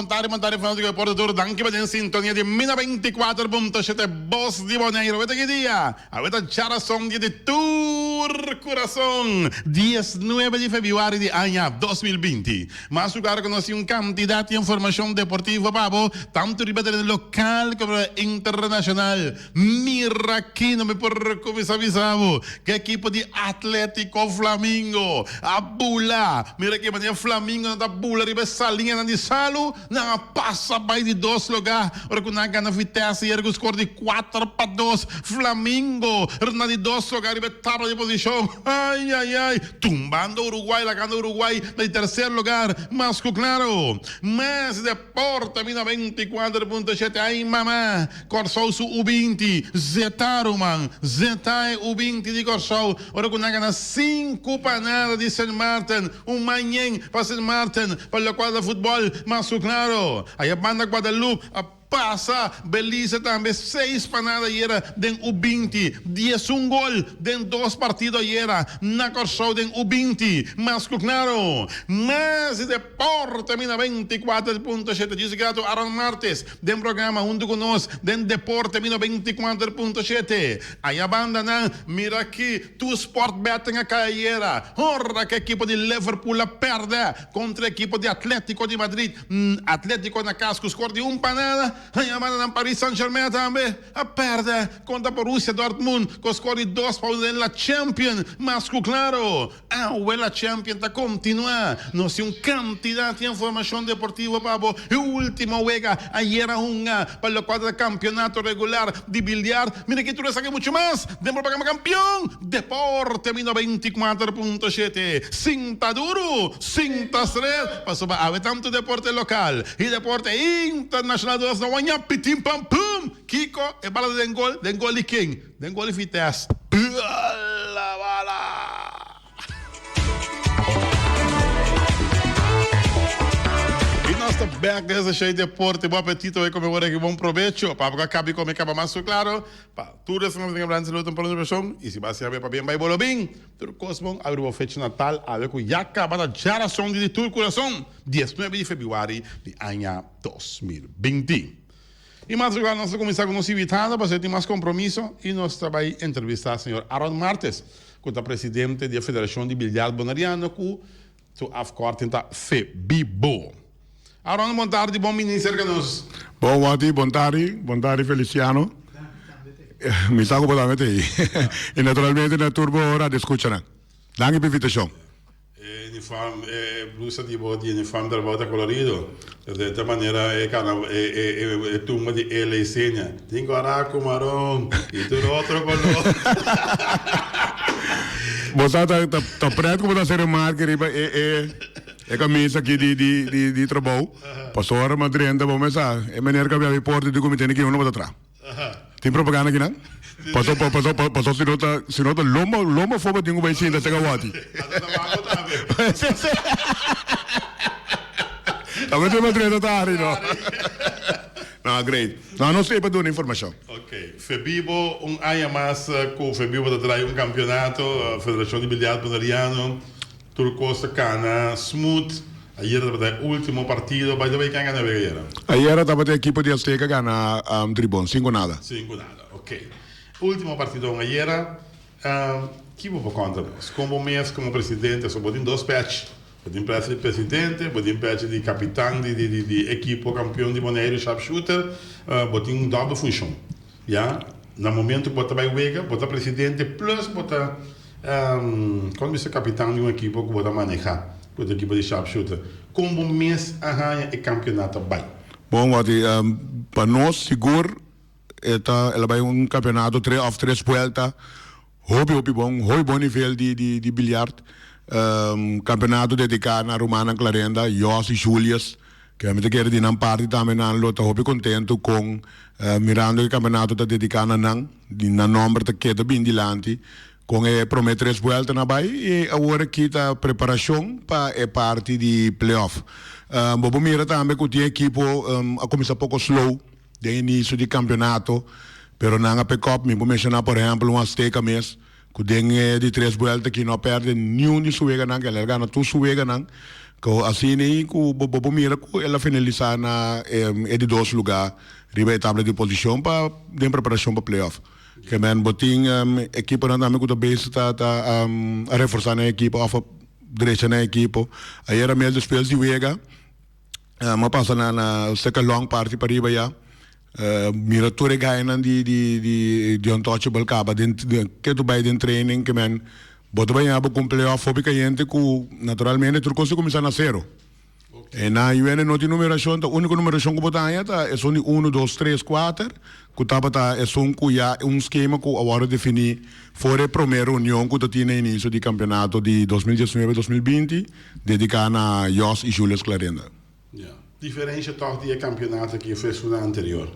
Bon tardi, bon tardi fanátiko di deporte tur. Danki pa den sintonia di Mina 24.7 Bos di Boneiru. Awe ta ki dia? Awe ta djarason dia di tur kurason, 19 di febrüari di aña 2020. Mas ku klaro ku nos tin un kantidat di informashon deportivo pa bo, tantu riba tereno lokal komo internashonal. Mira aki no mi por kuminsá bisa bo ku ekipo di Atletico Flamingo a bula. Mira ki manera Flamingonan ta bula riba e saliñanan di salu. Nan a pasa bai di dos lugá ora ku nan a gana Vitesse i ku skor di 4-2. Flamingo na di dos lugá riba e tabla di posishon. Ai ai ai! Tumbando Uruguay, lagando Uruguay na di terser lugar. Mas ku klaro, mas deporte mi na 24.7. Ai mama! Kòrsou su U 20, zeta ruman, zeta e U 20 di Kòrsou ora ku nan gana sinku pa nada di Sint Maarten, un mañen pa Sint Maarten pa lokual ta futbòl, mas ku klaro aya banda Guadalupe a pasa Belize tambe seis pa nada ayera den U 20, 11 gol den dos partido ayera na Kòrsou den U 20, mas ku klaro mas di deporte mi na 24.7 djis grato Aaron Martes. Den programa huntu ku nos den Deporte mi 94.7. Aya banda nan mira ki tur sport betting a kai ayera. Ora ku ekipo di Liverpool a pèrdè kontra ekipo di Atletico di Madrid. Atletico na kas ku skor di un pa nada. Aya banda nan Paris Saint Germain tambe a pèrdè kontra Borussia Dortmund ku skor di 2-1 den la Champion. Mas ku klaro. Awe la Champion ta kontinuá. Nos tin un kantidat di informashon deportivo pa bo. E último wega ayera hunga pa lokual ta kampionato regular di biliar. Mira ki tur esaki muchu mas den programa Kampion Deporte mi 94.7. Sinta duru, sinta stret, pasobra awe tantu deporte lokal i deporte internashonal nos no waña pitin pam pum. Kiko? E bala ta den gol? Den gol di ken? Den gol di Vitesse. Bala bala! Y nos ta back desde Shey Deporte. Bon apetito hoy come ora aquí. Bon provecho. Pa bo acaba di come caba mas su claro. Pa tur esnan cu tin gran salud un pronto Y si bo a hacia pa bien bay bolo bin. Tur cos bon. Awe bo fecha natal. Awe cu ya caba ta djarason di tur curason. 19 di februari di aña 2020. I mas lugar nos ta kuminsá ku nos invitado pasobra tin mas kompromiso i nos ta bai entrevistá señor Aaron Martes ku ta presidente di e Federashon di Biljart Boneriano ku su afkorting ta FEBIBO. Aaron bon tardi bon bini serka nos. Bon Watty, bon tardi, bon tardi Feliciano. Mi sa ku bo tambe ta ei. I naturalmente na tur bo radioescuchanan. Danki pa invitashon. E uniform, e blusa di bo di uniform trabou ta colorido. Entonces ta manera e cana e e e tumba di Ela y Senia. Tin cora cu maron y tur otro color. Bo sa ta ta ta pret cu bo ta haci remarke riba e e e camisa aki di di di di trabou. Pasobra ora mi a drenta bo mesa e meneer cu a bia mi porta di cu mi tene ki uno bo ta traha. Tin propaganda aki nan? Paso paso paso si no ta si no ta lomba lomba foba tin ku bai sinta seka wati. Tambe tin matreta ta hari no. No great. No nos ei pa duna informashon. Ok. Febibo un aña mas ku Febibo ta trae un kampeonato Federashon di Biliard Boneriano. Tur kos ta kana smooth. Ayera tabata e ultimo partido. By the way, ken a gana wega ayera? Ayera tabata e ekipo di Azteca gana Tribon, sinku nada. Sinku nada, ok. Ultimo partido un ayera. Ki bo por konta nos? Kon bo mes komo presidente, so bo tin dos pèchi. Bo tin pèchi di presidente, bo tin pèchi di kapitan di di di ekipo kampion di Boneiru Sharpshooter. Bo tin un dòbel funshon, ya. Na momento ku bo ta bai wega, bo ta presidente plus bo ta. Kon bisa kapitan di un ekipo ku bo ta manehá, ku ta ekipo di sharpshooter, kon bo mes a haña e kampionato bai? Bon, Watty, pa nos sigur e ta el a bai un kampionato tres òf tres buelta hopi hopi bon, hopi bon nivel di di di biljart. Kampionato dediká na rumannan Clarenda, Jos i Julius, ke mi ta kere di nan parti tambe nan lo ta hopi kontentu kon mirando ku e kampionato ta dediká na nan. Di nan nomber ta keda bin dilanti con e prome tres bueltanan a bay y awor aki ta preparacion pa e parti di playoff. Bo por mira tambe cu tin ekipo a cuminsa poco slow den inicio di campeonato pero nan a pick up. Mi por menciona por ehempel un Azteca mes cu den e di tres buelta aki no a perde niun di su weganan, el a gana tur su weganan. Ku asina ei ku bo bo por mira ku el a finalisá na e di dos lugá riba e tabla di posishon pa den preparashon pa playoff. Ke men bo tin ekiponan tambe ku ta bezig ta ta a reforsá nan ekipo òf a drecha nan ekipo. Ayera mes despues di wega mi a pasa na na seka long parti pariba ya mira tur e gainan di di di di untouchable kaba den ke tu bai den training ke men bo ta baña bo ku un playoff hopi kayente ku naturalmente tur kos ta kuminsá na sero. E na UN no tin numerashon, ta úniko numerashon ku bo ta haña ta esun di unu, dos, tres, kuater, ku tabata esun ku ya un skema ku a wòrdu definí for e promé reunion ku ta tin na inisio di kampionato di 2019, 2020, dediká na Jos i Julius Clarenda. Ya. Diferensha tòg di e kampionato aki of esunnan anterior?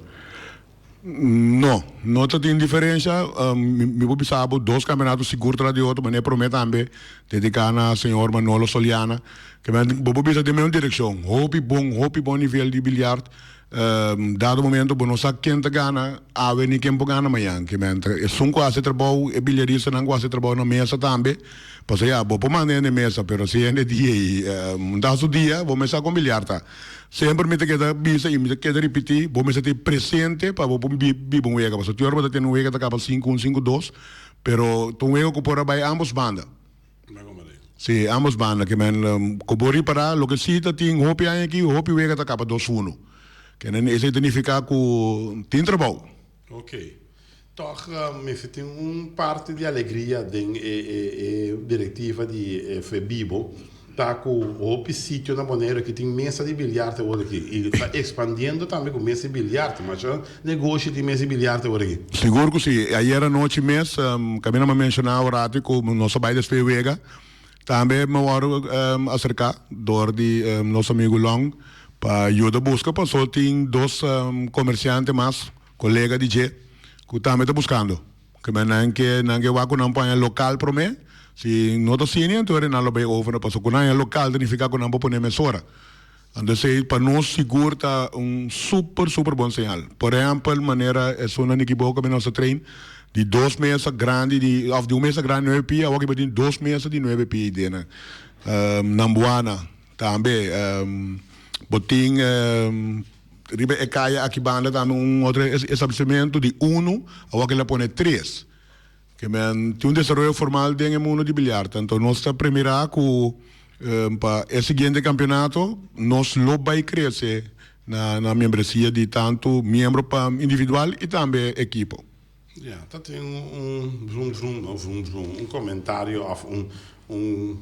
No, no ta tin diferencia. Mi por bisa bo dos campeonato sigur tras di otro, manera prome tambe dedica na señor Manolo Soliana. Ke men bo por bisa den mesmo direccion. Hopi bon, hopi bon nivel di biljart. Dado momento bo no sa ken ta gana awe ni ken por gana mañan. Ke men ta esun cu haci trabou, e biljaristanan cu haci trabou na mesa tambe. Pasobra ya, bo por manda hende mesa, pero si hende di ey un ta su dia, bo mester sa con biljart ta. Semper mi ta keda bisa i mi ta keda ripití, bo mester ta presente pa bo por biba un wega. Pasobra tin ora bo ta tene un wega ta kaba sinku un, sinku dos, pero ta un wega ku por a bai ambos banda. Sí, ambos banda. Ke men ku bo ripará loke sí ta tin hopi aña aki, hopi wega ta kaba dos uno. Ke nan esei ta nifiká ku tin trabou. Oké. Tòg mester tin un parti di alegria den e direktiva di FEBIBO ta ku hopi sitio na Boneiru aki tin mesa di biljart awor aki i ta ekspandiendo tambe ku mesa di biljart. Masha negoshi tin mesa di biljart awor aki. Sigur ku si. Ayer anochi mes kaminda mi a menshoná un ratu ku nos a bai despues e wega. Tambe mi a wòrdu aserká dor di nos amigu Long pa yuda buska paso tin dos komersiante mas. Kolega di dje ku tambe ta buskando. Ke men nan ke nan ke wak ku nan por haña lokal promé. Si no ta asina enton nan lo bai over pasobra ku nan haña lokal ta nifiká ku nan por pone mesora. Anto esei pa nos sigur ta un super super bon señal. Por ehèmpel manera esun na Nikiboka mi nos a train di dos mesa grandi di òf di un mesa grandi nuebe pia awor ki tin dos mesa di nuebe pia ei den Nambuana. Tambe bo tin riba e kaya aki banda tambe un otro establesimentu di unu, awor ke la pone tres. Ke men tin un desaroyo formal den e mundo di biljart. Anto nos ta premirá ku pa e siguiente kampionato nos lo bai krese na membresia di tantu miembro pa individual i tambe ekipo. Ya, ta tin un vrum vrum, no vrum vrum, un komentario òf un un.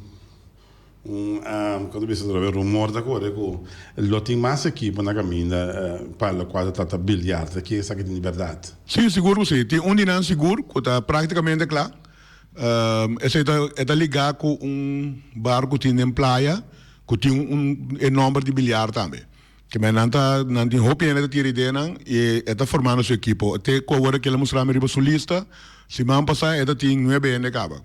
Un ku ta bisa atraves rumor ta kore ku lo tin mas ekipo na kaminda pa lokual ta trata biljart. Ki esaki tin di bèrdat? Sí, sigur ku sí. Tin un di nan sigur ku ta práktikamente kla. Esei ta e ta ligá ku un bar ku tin den playa ku tin un e nòmber di biljart tambe. Ke men nan ta nan tin hopi hende ta tira ideanan i e ta formando su ekipo. Te ku awor ke el a mustra mi riba su lista, siman pasá e ta tin nuebe hende kaba.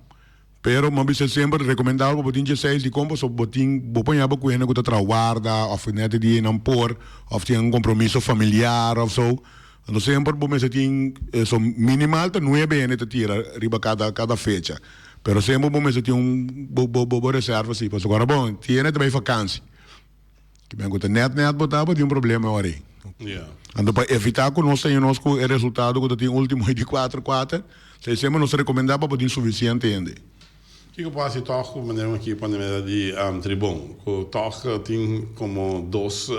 Pero mi a bisa semper recomendabel pa bo tin dieseis dikon pasobra bo tin bo por ña bo ku hende ku ta traha warda òf nèt di nan por òf tin un kompromiso familiar òf so. Anto semper bo mester tin so minimal ta nuebe hende ta tira riba kada kada fecha. Pero semper bo mester tin un bo bo bo reserva si pasobra ora bon tin hende ta bai vakansi. Ki men ku ta nèt nèt bo ta bo tin un problema awor ei. Anto pa evitá ku nos taña nos ku e resultado ku ta tin último di kuater kuater, esei semper nos ta rekomendá pa bo tin sufisiente hende. Kiko por hasi tòg ku manera un ekipo na meda di Tribon ku tòg tin komo dos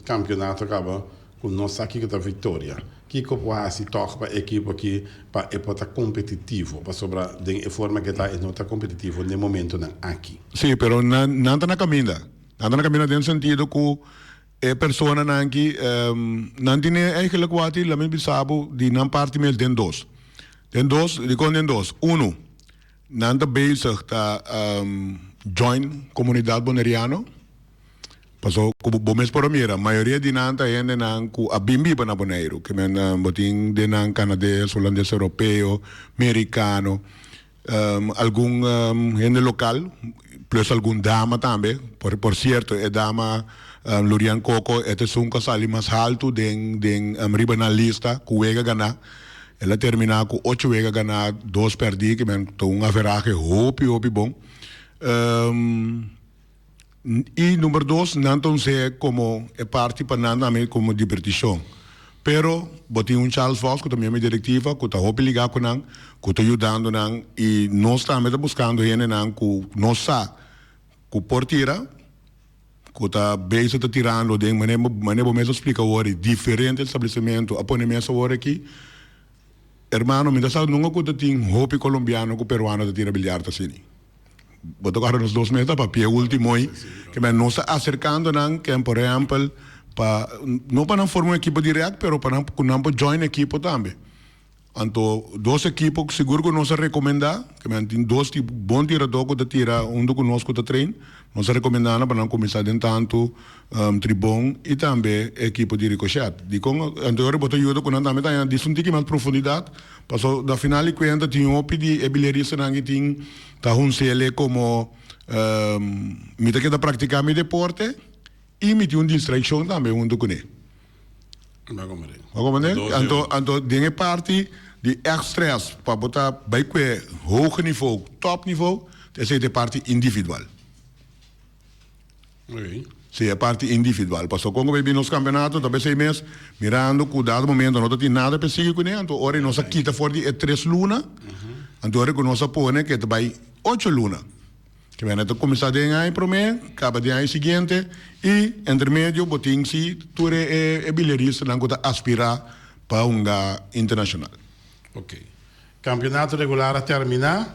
kampionato kaba ku no sa kiko ta viktoria? Kiko por hasi tòg pa e ekipo aki pa e por ta kompetitivo? Pasobra den e forma ke ta e no ta kompetitivo den momentonan aki. Sí, pero nan nan ta na kaminda. Nan ta na kaminda den sentido ku e personanan aki nan tene eigenlijk wak la mi bisa bo di nan parti mes den dos. Den dos, dikon den dos? Uno, nan ta bezig ta join komunidat boneriano. Paso ku bo mes por a mira, mayoria di nan ta hendenan ku a bin biba na Boneiru. Ke men bo tin den nan kanades, hulandes europeo, merikano, algun hende lokal, plus algun dama tambe. Por por sierto e dama Lurian Coco e ta esun ku a sali mas haltu den den riba nan lista ku wega ganá. El a terminá ku ocho wega ganá, dos pèrdí, ke men ta un averahe hopi hopi bon. I number dos, nan ta us'é komo e parti pa nan tambe komo dibertishon. Pero bo tin un Charles Vos ku ta miembro di direktiva ku ta hopi ligá ku nan, ku ta yudando nan i nos tambe ta buskando hendenan ku nos sa ku por tira, ku ta bezig ta tirando den manera manera bo mes a splika awor di diferente establesimentu a pone mes awor aki. Hermano, mi ta sa nunka ku ta tin hopi kolombiano ku peruano ta tira bilyar ta asina. Bo ta kòrda nos dos mes ta papia ultimo ei, ke men nos ta aserkando nan ken por ehèmpel pa no pa nan forma un ekipo dirèkt pero pa nan ku nan por join ekipo tambe. Anto dos ekipo sigur ku nos a rekomendá, ke men tin dos tipo bon tiradó ku ta tira huntu ku nos ku ta train, nos a rekomendá nan pa nan kuminsá den tantu Tribon i tambe e ekipo di Ricochet. Dikon? Anto ora bo ta yuda ku nan tambe ta haña disa un tiki mas profundidat, paso na final di kuenta tin hopi di e bilyaristanan ki tin ta hunsele komo mi ta keda praktiká mi deporte i mi tin un distraikshon tambe huntu kuné. Bo komprende? Anto anto den e parti di ègt strès pa bo ta bai kue hoge nivou, tòp nivou, esei ta e parti individual. Sí, e parti individual. Pasobra kon ku bai bin nos kampeonato ta besei mes mirando ku dado momento no ta tin nada pa e sigui kuné, anto ora nos a kita for di e tres luna, anto ora ku nos a pone ku e ta bai ocho luna. Ke mene ta kuminsá den aña promé, kaba den aña siguiente i entre medio bo tin si tur e e bilyaristanan ku ta aspirá pa hunga internashonal. Ok. Kampionato regular a terminá,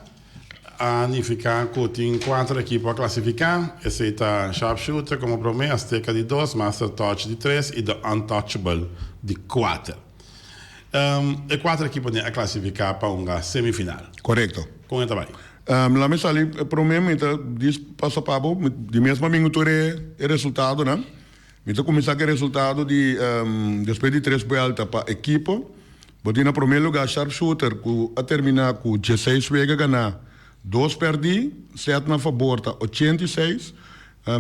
a nifiká ku tin kuater ekipo a klasifiká, esei ta Sharpshooter komo promé, Azteca di dos, Master Touch di tres i The Untouchable di kuater. E kuater ekiponan a klasifiká pa hunga semifinal. Korekto. Kon e ta bai? Laat mi sali promé, mi ta dis pasa pa bo, di mes mi a bin ku tur e resultadonan. Mi ta kuminsá ku e resultado di despues di tres buelta pa ekipo. Bo tin na promé lugá Sharpshooter ku a terminá ku dieseis wega ganá, dos pèrdí, sèt na fabor ta 86,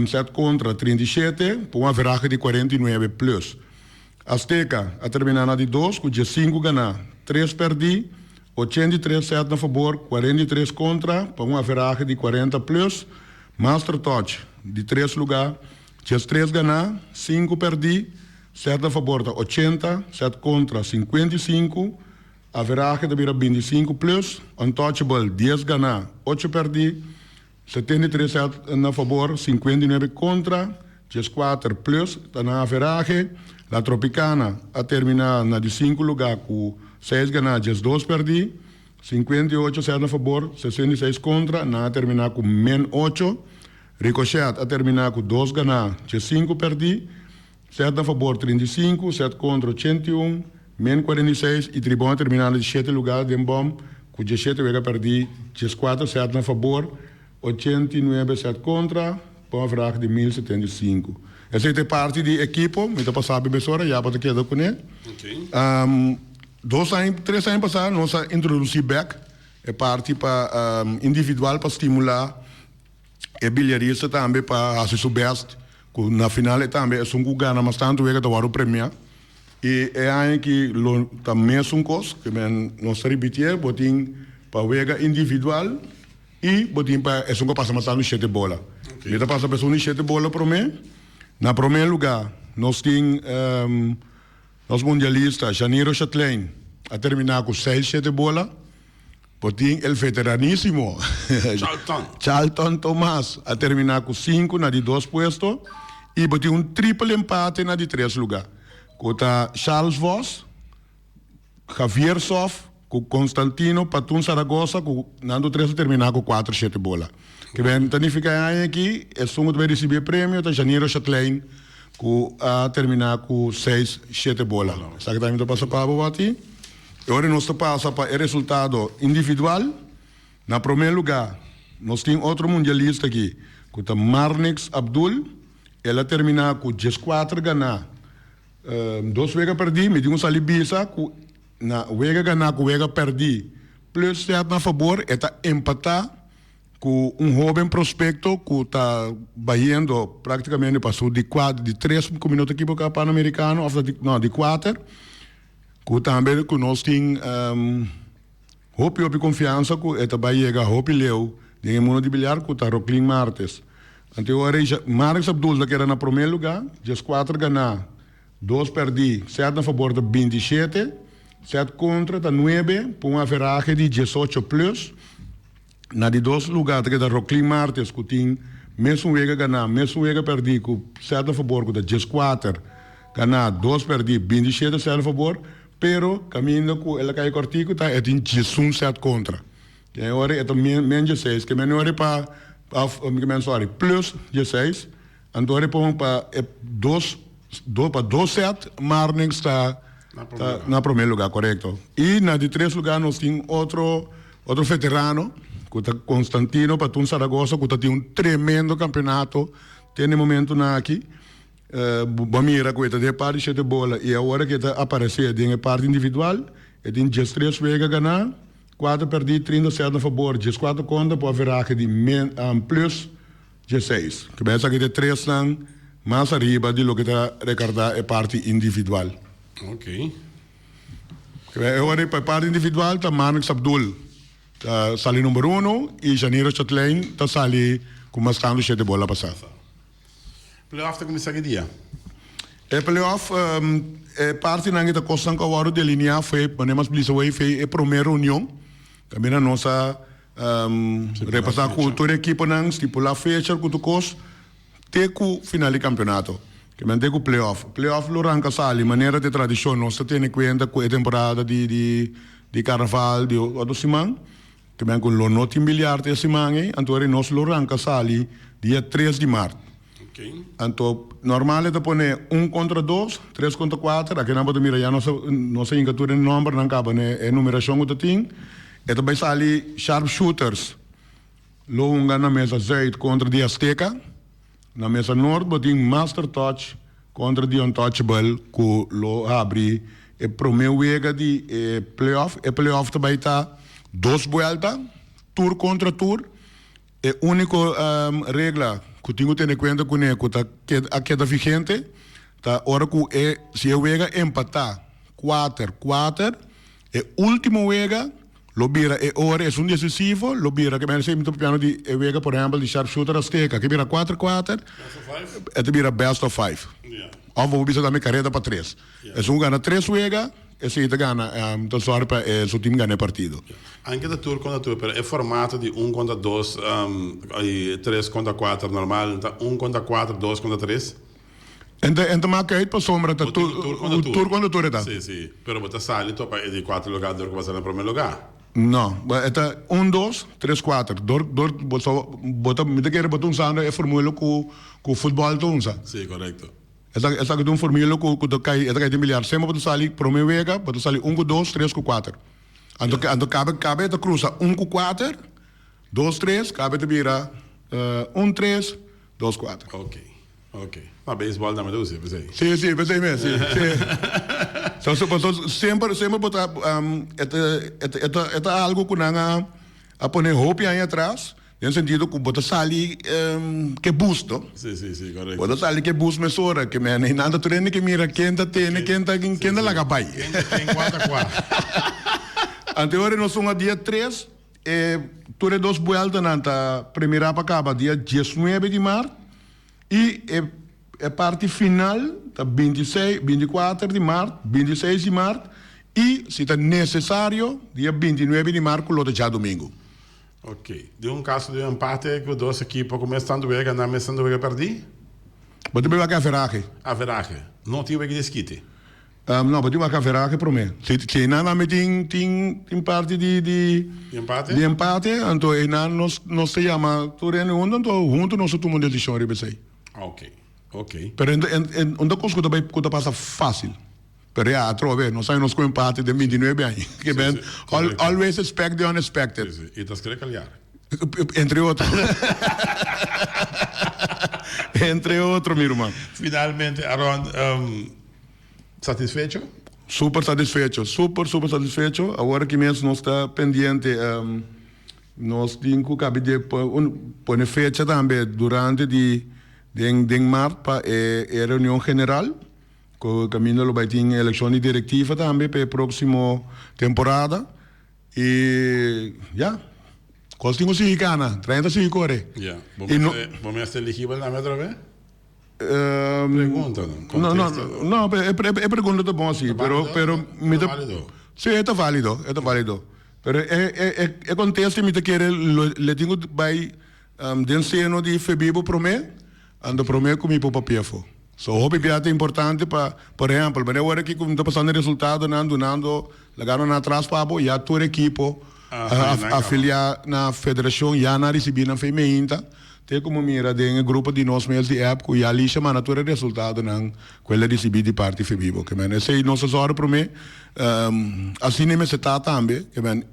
sèt kontra 37, pa un averahe di 49 plùs. Azteca a terminá na di dos ku diesinku ganá, tres pèrdí, 83 sèt na fabor, 43 kontra, pa un averahe di 40 plùs. Master Touch di tres lugá, 13 ganá, sinku pèrdí, Sèt na fabor ta 80, sèt kontra 55, averahe ta bira 25 plus, untouchable 10 ganá, ocho pèrdí, 73 sèt na fabor, 59 kontra, 14 plus ta nan averahe. La Tropicana a terminá na di sinku lugá ku 6 ganá, 12 pèrdí, 58 sèt na fabor, 66 kontra, nan a terminá ku men ocho. Ricochet a terminá ku dos ganá, 15 pèrdí. Sèt na fabor 35, sèt kontra 81, men 46 i Tribon a terminá na di shete lugá den bòm ku diesshete wega pèrdí, 14 sèt na fabor, 89 sèt kontra, pa un averahe di 1075. Esei ta e parti di ekipo, mi ta pasá bebesora, ya bo ta keda kuné. Dos aña, tres aña pasá nos a introdusí bèk e parti pa individual pa stimulá E bilyarista tambe pa hasi su best ku na final e tambe esun ku gana mas tantu wega ta wòrdu premiá. I e aña aki lo ta mesun kos ke men nos ta ripitié, bo tin pa wega individual i bo tin pa esun ku a pasa mas tantu shete bola. Mi ta pasa pa esun di shete bola promé. Na promé lugá nos tin nos mundialista Janiro Chatlein a terminá ku seis shete bola. Bo tin el veteranísimo Charlton. Charlton Thomas a terminá ku sinku na di dos puesto i bo tin un triple empate na di tres lugá ku ta Charles Vos, Javier Sof ku Constantino Patun Zaragoza ku nan tur tres a terminá ku kuater shete bola. Ke ben ta nifiká e aña aki esun ku ta bai risibí e premio ta Janiro Chatlein ku a terminá ku seis shete bola. Esaki tambe ta pasa pa bo Watty. E ora nos ta pasa pa e resultado individual, na promé lugá nos tin otro mundialista aki ku ta Marnix Abdul, el a terminá ku 14 ganá, dos wega pèrdí, mi tin ku sali bisa ku na wega ganá ku wega pèrdí plus sèt na fabor e ta empatá ku un hóben prospekto ku ta bayendo práktikamente pa su di kuater, di tres ku mi no ta ekiboká Panamerikano òf ta di no di kuater. Ku tambe ku nos tin hopi hopi konfiansa ku e ta bai yega hopi leu den e mundo di biliar ku ta Rocklin Martes. Anto ora ei Marnix Abdul ta keda na promé lugá, 14 ganá, dos pèrdí, sèt na fabor ta 27, sèt kontra ta nuebe, pa un averahe di 18 plùs. Na di dos lugá ta keda Rocklin Martes ku tin mesun wega ganá, mesun wega pèrdí ku sèt na fabor ku ta 14 ganá, dos pèrdí, 27 sèt na fabor, pero kaminda ku el a kai kòrtiku ta e tin 11 sèt kontra. Den e ora e ta men dieseis, ke men ora pa, of ke men sorry, plus dieseis, anto ora e pon pa e dos, do pa dos set Marnix ta ta na prome lugar, korekto. I na di tres lugar nos tin otro otro veterano ku ta Constantino Patun Zaragoza ku ta tin un tremendo kampeonato te na e momentonan aki. Bo a mira ku e ta den e parti shete bola i awor ku e ta aparesé den e parti individual e tin 13 wega ganá. Kuater pèrdí, 37 na fabor, 14 kontra pa un averahe di plus 16. Ke bai esaki ta e tresnan mas ariba di loke ta rekardá e parti individual. Ok. Ke bai e ora pa e parti individual ta Marnix Abdul ta sali number uno i Janiro Chatlein ta sali ku mas tantu shete bola pasá. Playoff ta kuminsá ki dia? E playoff, e partinan ku ta kosnan ku a wòrdu delineá fo'i manera mas bisa wei fo'i e promé reunion. Kaminda nos a repasá ku tur e ekiponan, stipulá fecha ku tur kos te ku final di kampeonato. Ke men te ku playoff. Playoff lo ranka sali manera ta e tradishon. Nos ta tene kuenta ku e temporada di karnaval di otro siman. Ke men ku lo no tin biliard e siman ei, anto eri nos lo ranka sali dia tres di mart. Anto normal e ta pone un kontra dos, tres kontra kuater, aki nan bo ta mira ya nos a nos a hinka tur e nòmbernan kaba na e numerashon ku ta tin. E ta bai sali Sharpshooters lo hunga na mesa zuid kontra di Azteca, na mesa nort bo tin Master Touch kontra di Untouchable ku lo habri E prome wega di e playoff, e playoff ta bai ta dos buelta, tur kontra tur. E uniko regla ku tin ku tene kuenta kuné ku ta a keda vigente ta ora ku e si e wega empatá kuater kuater, e ultimo wega lo bira e ora esun desisivo lo bira ke mi ta papiando di e wega por ehempel di sharpshooter Azteca ke bira kuater kuater e ta bira best of five of bo por bisa tambe kareda pa tres. Esun gana tres wega, esei ta gana, ta sòru pa e su tim gana e partido. Anke ta tur kontra tur, pero e formato di un kontra dos i tres kontra kuater normal ta un kontra kuater, dos kontra tres? En ta en ta mak uit pasobra ta tur tur kontra tur e ta. Si, si, pero bo ta sali topa e di kuater lugar dor ku bo a sali na prome lugar. No, e ta un dos, tres kuater, dor dor bo bo ta mi ta kere bo ta usando e formula ku ku futbòl ta usa. Si, korekto. Esaki esaki ta un formula ku ku ta kai e ta kai den biliar. Semper bo ta sali prome wega bo ta sali un ku dos, tres ku kuater. Anto anto kabe kabe e ta krusa un ku kuater, dos tres, kabe ta bira un tres, dos kuater. Ok, ok. Ma beisbòl tambe ta usa p'esei. Si, si, p'esei mes, si, si. So so paso semper semper bo ta e ta e ta e ta e ta algu ku nan a a pone hopi aña atras. Den sentido ku bo ta sali ke bus no. Si, si, si, korekto. Bo ta sali ke bus mesora, ke men nan ta tur hende ke mira ken ta tene, ken ta, ken ta laga bai. Ken ta ken, kua ta kua. Anto e ora nos un a dia tres, e tur e dos bueltanan ta premirá pa kaba dia 19 di mart i e e parti final ta 26, 24 di mart, 26 di mart i si ta nesesario dia 29 di mart ku lo ta djadumingu. Ok. Den un kaso di un empate ku dos ekipo ku mes tantu wega gana mes tantu wega pèrdí? Bo ta bira wak averahe. Averahe. No tin wega di eskite? No, bo tin wak averahe promé. Si si einan tambe tin tin tin parti di di Di empate? di empate, anto einan nos nos ta yama tur hende huntu, anto huntu nos ta tuma un desishon riba esei. Ok. Ok. Pero en en en un ta kos ku ta bai ku ta pasa fásil. Pero ya, atrobe, nos sabi nos ku empate den 29 aña. Ke ben, Sí, sí, always expect the unexpected. Sí, sí. I ta skrik al yar. Entre otro. Entre otro, mi ruman. Finalmente, Aron, um, satisfecho? Super satisfecho, super, super satisfecho. Awor aki mes nos ta pendiente, um, nos tin ku kabi di pone fecha tambe durante di den den mart pa e e reunion general. Ku kaminda lo bai tin elekshon di direktiva tambe pa e próksimo temporada. I ya. Kos tin ku sigui kana, trein ta sigui kore. Ya. Bo I no. mester, bo mester eligibel tambe atrobe? Pregunta no, No, no, kontesta. no, e, e, e pregunta ta bon si, Ta pero, válido? pero mi Ta ta, válido? si, e ta válido, e ta válido. Pero e, e, e, e kontesta mi ta kere lo, le tin ku bai den seno di Febibo promé, anto promé ku mi por papia afó. So hopi bia ta importante pa, por ehèmpel, manera ora aki ku mi ta pasando e resultadonan, dunando, lagando nan atras pa bo, ya tur ekipo Ah, a afiliá na federashon ya nan a risibí nan fe meinta. Te komo mira den e grupo di nos mes di app ku ya Alicia manda tur e resultadonan ku el a risibí di parti Febibo. Ke men esei nos a sòru promé, asina e mester ta tambe. Ke men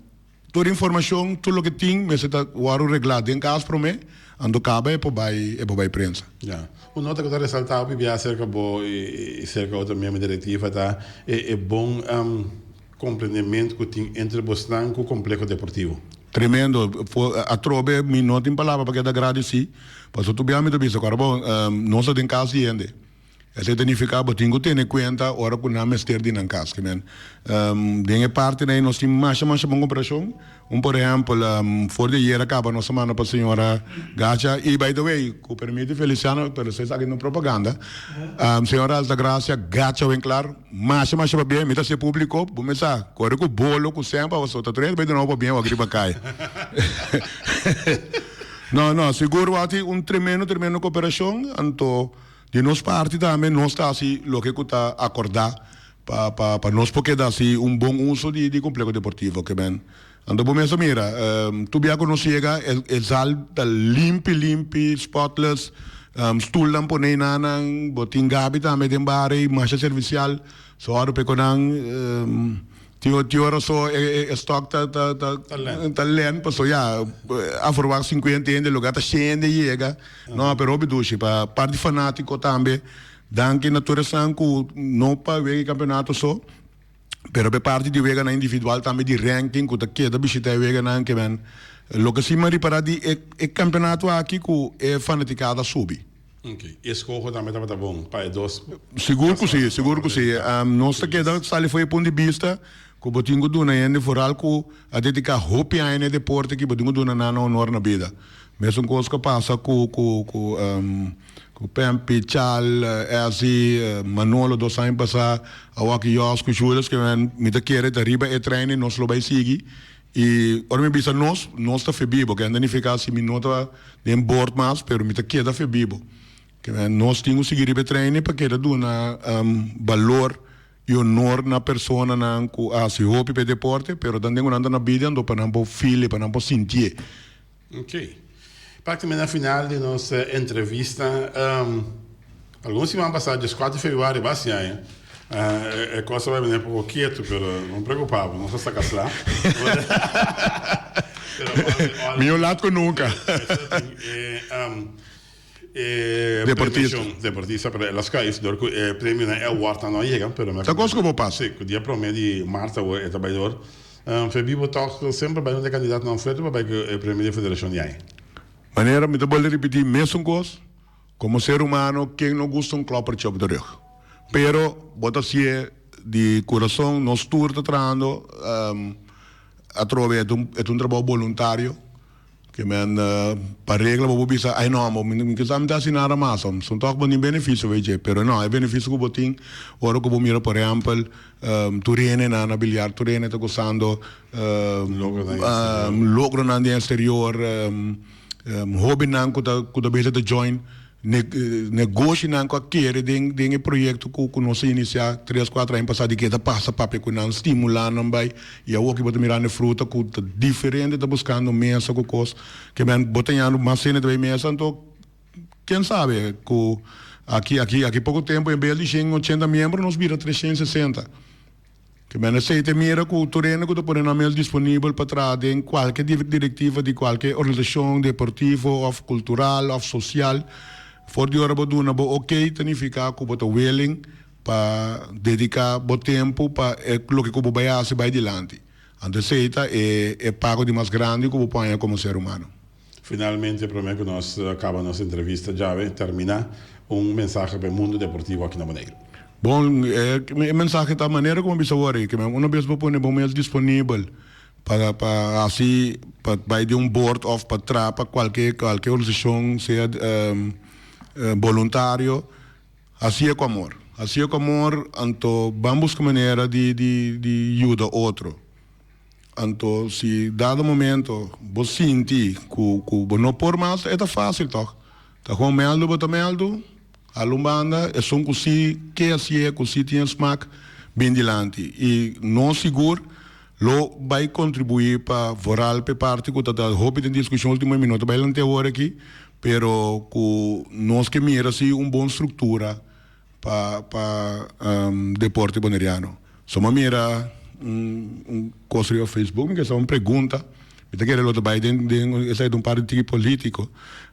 tur informashon, tur loke tin mester ta wòrdu reglá den kas promé, anto kaba e por bai e por bai prensa. Ya. Un nota ku ta resaltá hopi bia serka bo i serka otro miembro direktiva ta e bon Komprendementu ku tin entre bosnan ku Kompleho Deportivo. Tremendo. Atrobe mi no tin palabra pa keda gradisí, pasobra tur bia mi ta bisa ku ora bo nos ta den kas di hende. Esei ta nifiká bo tin ku tene kuenta ora ku nan mester di nan kas. Ke men den e partinan ei nos tin masha masha bon komperashon. Un por ehèmpel, for di ayer a kaba nos a manda pa señora Gacha, i by the way, ku permit di Feliciano, pero esei esaki no propaganda, señora Altagracia Gacha Winklaar, masha masha pabia, mi ta hasié públiko, bo mes sa, kore ku bolo, ku sèn pa boso, ta tur hende bai duna bo pabia wak riba kaya. No, no, sigur wak tin un tremendo, tremendo koperashon, anto di nos parti tambe nos ta hasi loke ku ta akordá Pa pa pa nos por keda hasi un bon uso di di compleho deportivo ke men. Anto bo mes a mira, tur bia ku nos yega e e zal ta limpi limpi, spotless, stulnan pone einanan, bo tin gabi tambe den bar ei, masha servisial. So ora p'e ku nan tin tin ora so e e e stock ta ta ta ta lent pasobra ya a forwagt sinkuenta hende loke ta shen hende yega. No, pero hopi dushi. Pa parti fanatiko tambe. Danki na tur esnan ku no pa wega e kampeonato so, pero pa e parti di weganan individual tambe di ranking ku ta keda bishita e weganan ke men. Loke si mi a ripará di e e kampeonato aki ku e fanatikada a subi. Ok, e eskoho tambe tabata bon pa e dos Sigur ku si, sigur ku si. Nos ta keda sali for e punt di bista ku bo tin ku duna hende foral ku a dediká hopi aña na e deporte aki bo tin ku duna nan honor na bida. Mesun kos ku a pasa ku ku ku ku Pempi, Chal, Essie, Manolo dos aña pasá, awor aki Jos ku Julius ke men mi ta kere ta riba e trein nos lo bai sigui i ora mi bisa nos, nos ta fe bibo ke ta nifiká si mi no ta den bord mas pero mi ta keda fe bibo ke men nos tin ku sigui riba e trein pa keda duna balor i honor na personanan ku a hasi hopi pa e deporte pero tanten ku nan ta na bida anto pa nan por feel e pa nan por sintié. Ok. Prákticamente na final di nos entrevista, algun siman pasá, dieskuater di februari basi aña, e kos a bai bini poko kietu, pero no preokupá bo, nos a saka sla. Mihó lat ku nunka. E Deportista. premiacion deportista, pero el a schuif door cu e premionan e awardnan no a yega, pero mi a Ta cos cu bo pasa. Sí, cu dia prome di maart awor e ta bay door. Febibo toch semper bay un di e candidatonan fuerte pa bay cu e premio di federacion di aña. Manera mi ta bolbe ripiti mesun cos, como ser humano ken no gusta un kloppertje op de rug? Pero bo ta hacié di curason, nos tur ta trahando, atrobe e ta un e ta un trabou boluntario. Ke men pa regla bo por bisa, ay no, bo mi kisa mi ta hasi nada mas, son tok bo tin benefisio wey dje, pero no, e benefisio ku bo tin ora ku bo mira por ehèmpel tur hendenan na biliar, tur hende ta gosando logronan den exterior, hobennan ku ta ku ta bezig ta join. Negoshinan ku a kere den den e proyekto ku ku nos a inisiá tres kuater aña pasá di ke ta pasa papia ku nan stimulá nan bai i awor ki bo ta mirando e fruta ku ta diferente ta buskando mesa ku kos ke men bo ta ñando mas hende ta bai mesa anto ken sabe ku aki aki aki poko tempu en bes di shen ochenta miembro nos bira 360. Ke men esei ta mira ku tur hende ku ta pone nan mes disponibel pa traha den kualke direktiva di kualke organisashon deportivo òf kultural òf sosial, for di ora bo duna bo okey ta nifiká ku bo ta willing pa dediká bo tempu pa e loke ku bo bai hasi bai dilanti. Anto esei ta e e pago di mas grandi ku bo por haña komo ser humano. Finalmente, promé ku nos kaba nos entrevista djawe, terminá, un mensahe pa e mundu deportivo aki na Boneiru. Bon, e mensahe ta manera ku mi a bisa awor ei, ke una bes bo pone bo mes disponibel. Pa pa hasi pa bai den un board of pa traha pa kualke kualke organisashon sea boluntario hasié ku amor. Hasié ku amor anto ban buska manera di di di yuda otro. Anto si dado momento bo sinti ku ku bo no por mas e ta fásil tòg. Ta gewoon mèldu bo ta mèldu. Al un banda, esun ku si ke hasié, ku si tin e smak, bin dilanti. I nos sigur lo bai kontribuí pa vooral p'e parti ku ta ta hopi den diskushon ultimo mi no ta bai lant'é awor aki, pero ku nos ke mira si un bon struktura pa pa deporte boneriano. So mi a mira un un kos riba Facebook, mi ke sa un pregunta, mi ta kere lo ta bai den den esei ta un parti tiki politico,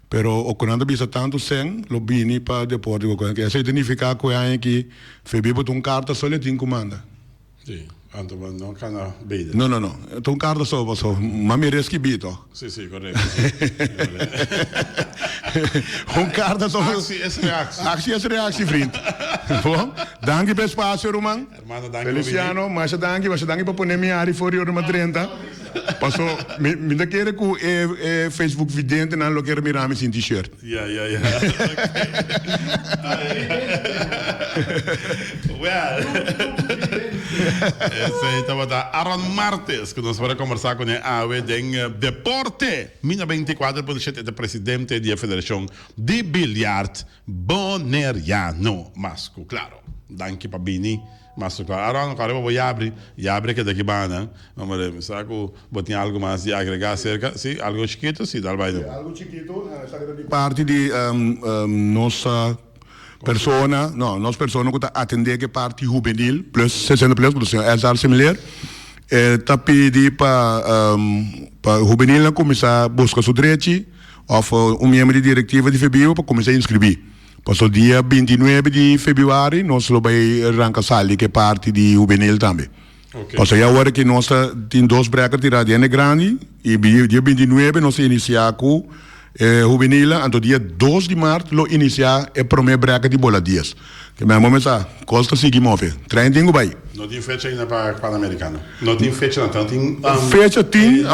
pero oko nan ta bisa tantu sen lo bini pa deporte ku ke esei ta nifiká ku e aña aki FEBI bo ta un karta so le tin ku manda. Si, anto bo no kana beide. No no no, ta un karta so paso ma mi reskibí tòg. Si si, korekto si. Un karta so. Aksi es reaksi. Aksi es reaksi vriend. Bon, danki pa e spasio ruman. Hermano danki pa bini. Feliciano, masha danki, masha danki pa pone mi ari for di ora mi a drenta. Paso mi mi ta kere ku e e Facebook videntenan lo kere mira mi sin t-shirt. Ya ya ya. Well, esei tabata Aaron Martes ku nos por a kombersá kuné awe den Deporte. Mina 24.7 e ta presidente di e Federashon di Biljart Boneriano. Mas ku klaro. Danki pa bini. Mas ku klaro. Aaron, kòrda pa bo yabri. Yabri keda aki banda. Hombre, mi sa ku bo tin algu mas di agregá aserka. Si, algu chikitu? Si, dal bai. Algu chikitu, esaki ta di parti di nos persona, no, nos persona ku ta atendé ku e parti hubenil, plus sesenta plus, ku ta señor Elzar Similer, e ta pidi pa pa hubenilnan kuminsá buska su drechi òf un miembro di direktiva di Febiba pa kuminsá inskribí. Paso dia bintinuebe di febrüari nos lo bai ranka sali ku e parti di hubenil tambe. Paso ya ora ki nos ta tin dos breker tirá di hende grandi i dia bintinuebe nos ta inisiá ku e hubenilnan, anto dia dos di mart lo inisiá e promé breker di bola dies. Ke men bo mester sa, kos ta sigui move. Trein tin ku bai. No tin fecha ainda pa Panamericano. No tin fecha no tin Fecha tin,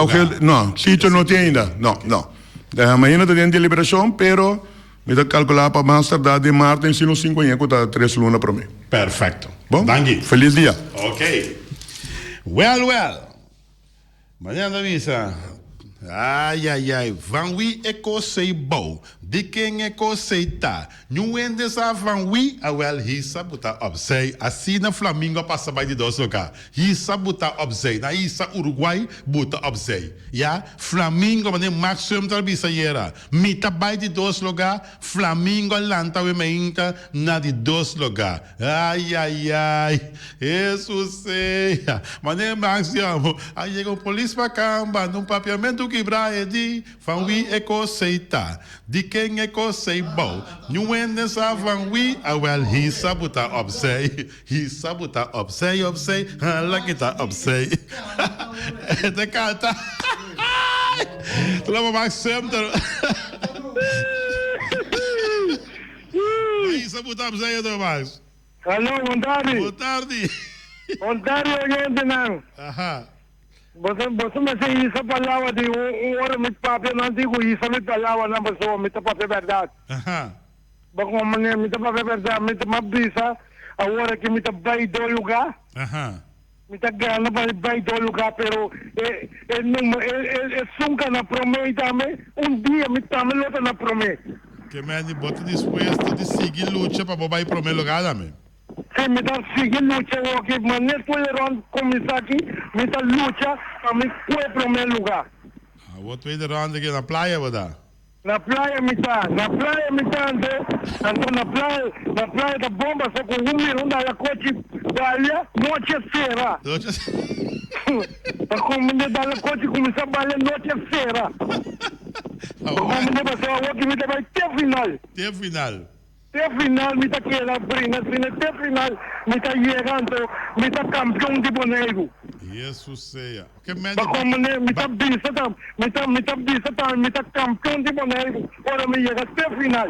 no, sitio no tin ainda. No, no. Mainda ta den deliberashon, pero Mi ta kalkulá pa mas tardá den mart den sino sinku aña ku ta tres luna promé. Perfecto. Bon? Danki. Felis dia. Ok. Well well. Mañana ta bisa. Ay ay ay. Van wie e kos ei bou? Di ken e kos ei ta? Niun hende sa van wie? Awel hisa bo ta opzij. Asina Flamingo a pasa bai di dos loka. Hisa bo ta opzij. Na hisa Uruguay bo ta opzij. Ya. Flamingo manera Max Sumter a bisa ayera. Mi ta bai di dos lugá, Flamingo a lanta awe mainta na di dos lugá. Ayayay, Hesus sea! Manera Max di amo, a yega un polis pa kamba, nun papiamentu kibrá e di, Van wie e kos ei ta? Di ken e kos ei bou? Niun hende sa van wie, awel hisa bo ta opzij, hisa bo ta opzij, opzij, hala kita opzij. E ta kanta. Tula Max Sumter. Isa buta opzij otro Max. Hallo, bon tardi. Bon tardi. Bon tardi oyentenan. Aha. Boso boso mester hisa palabra di un un ora mi papia nan tin ku hisa mi palabranan pasobra mi ta papia bèrdat. Aha. Bo komo manera mi ta papia bèrdat mi ta bisa awor aki mi ta bai do lugá. Aha. Mi ta gana pa bai do luga pero e e number e e esun ka na prome y tambe un dia mi tambe lo ta na prome. Ke mende bo ta dispuesto di sigui lucha pa bo bai prome luga tambe? Si, mi ta sigui lucha awoki, mane tweede rond cuminsa aki mi ta lucha pa mi cue prome luga. Awo tweede rond aki na playa bo ta? Na playa mi ta, na playa mi ta anto, anto na playa, na playa ta bon paso ku un mira un dala kochi balia, nochi a sera. Nochi a sera. Pa komende dala kochi kuminsá balia nochi a sera. Pa komende paso awor ki mi ta bai te final. Te final. Te final mi ta keda bringa asina te final mi ta yega anto mi ta kampion di Boneiru. Yesus sea. Ke men Ba di komo ne mi ta bisa ta mi ta mi ta bisa ta mi ta kampion di Boneiru ora mi yega te final.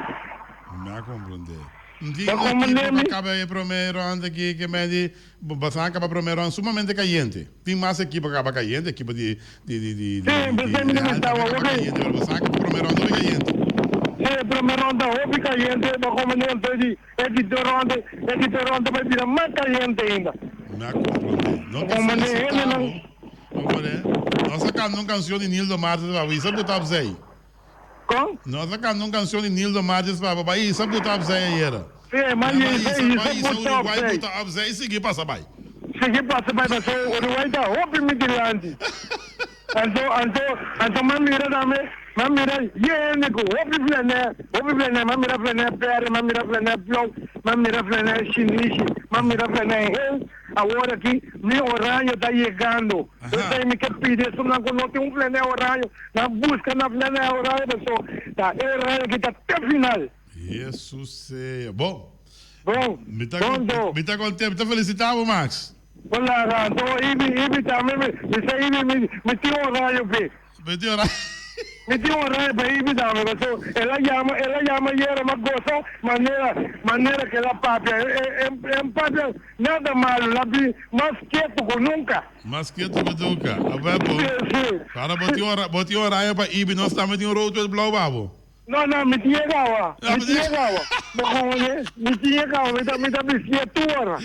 Mi a komprende. Di un ekipo ku a kaba e promé rònt aki ke men di basá a kaba promé rònt sumamente kayente. Tin mas ekipo ku a kaba kayente, ekipo di di di di di Real tambe a kaba kayente, pero basá a kaba promé rònt hopi kayente. Sí, e promé rònt ta hopi kayente, bo komprendé anto di e di dos rònt, e di dos rònt ta bai bira mas kayente ainda. Mi a komprendé. No ta felisitá bo, komprendé. Nos a kanta un kanshon di Nildo Martes pa bo, i sa ku ta opzij. Kon? Nos a kanta un kanshon di Nildo Martes pa bo, bai hisa buta opzij ayera. Sí, ma hisa, hisa hisa buta Uruguay opzij. buta opzij i sigui pasa bai. Sigui pasa bai paso Uruguay ta hopi mi dilanti. Anto, anto, anto m'a mira tambe, m'a mira yende ku hopi flanè, hopi flanè, m'a mira flanè bèrdè, m'a mira flanè blou, m'a mira flanè shinishi, m'a mira flanè hel. Awor aki mi oraño ta yegando. P'esei mi ke pidi esunnan ku no tin un flanè oraño, nan buska nan flanè oraño paso ta e oraño aki ta te final. Hesus sea. Bon. Bon. Mi ta Bon do. mi ta kontent. Mi ta felisita bo Max. Hola ra. Do Ibi Ibi tambe mi mi sa Ibi mi mi tin oraño p'e. Mi tin oraño. Mi tin oraño pa Ibi tambe paso el a yama el a yama ayera mi a gosa manera manera ke el a papia e e e e papia nada malo el a bin mas ketu ku nunka. Mas ketu ku nunka. A ber bo. Si si. Para bo tin ora bo tin oraño pa Ibi nos tambe tin un rood wit blauw pa bo. No, no, mi tin e kawa. Mi tin e kawa. Bo kononé? Mi tin e kawa. Mi ta, mi ta bistié tur ora.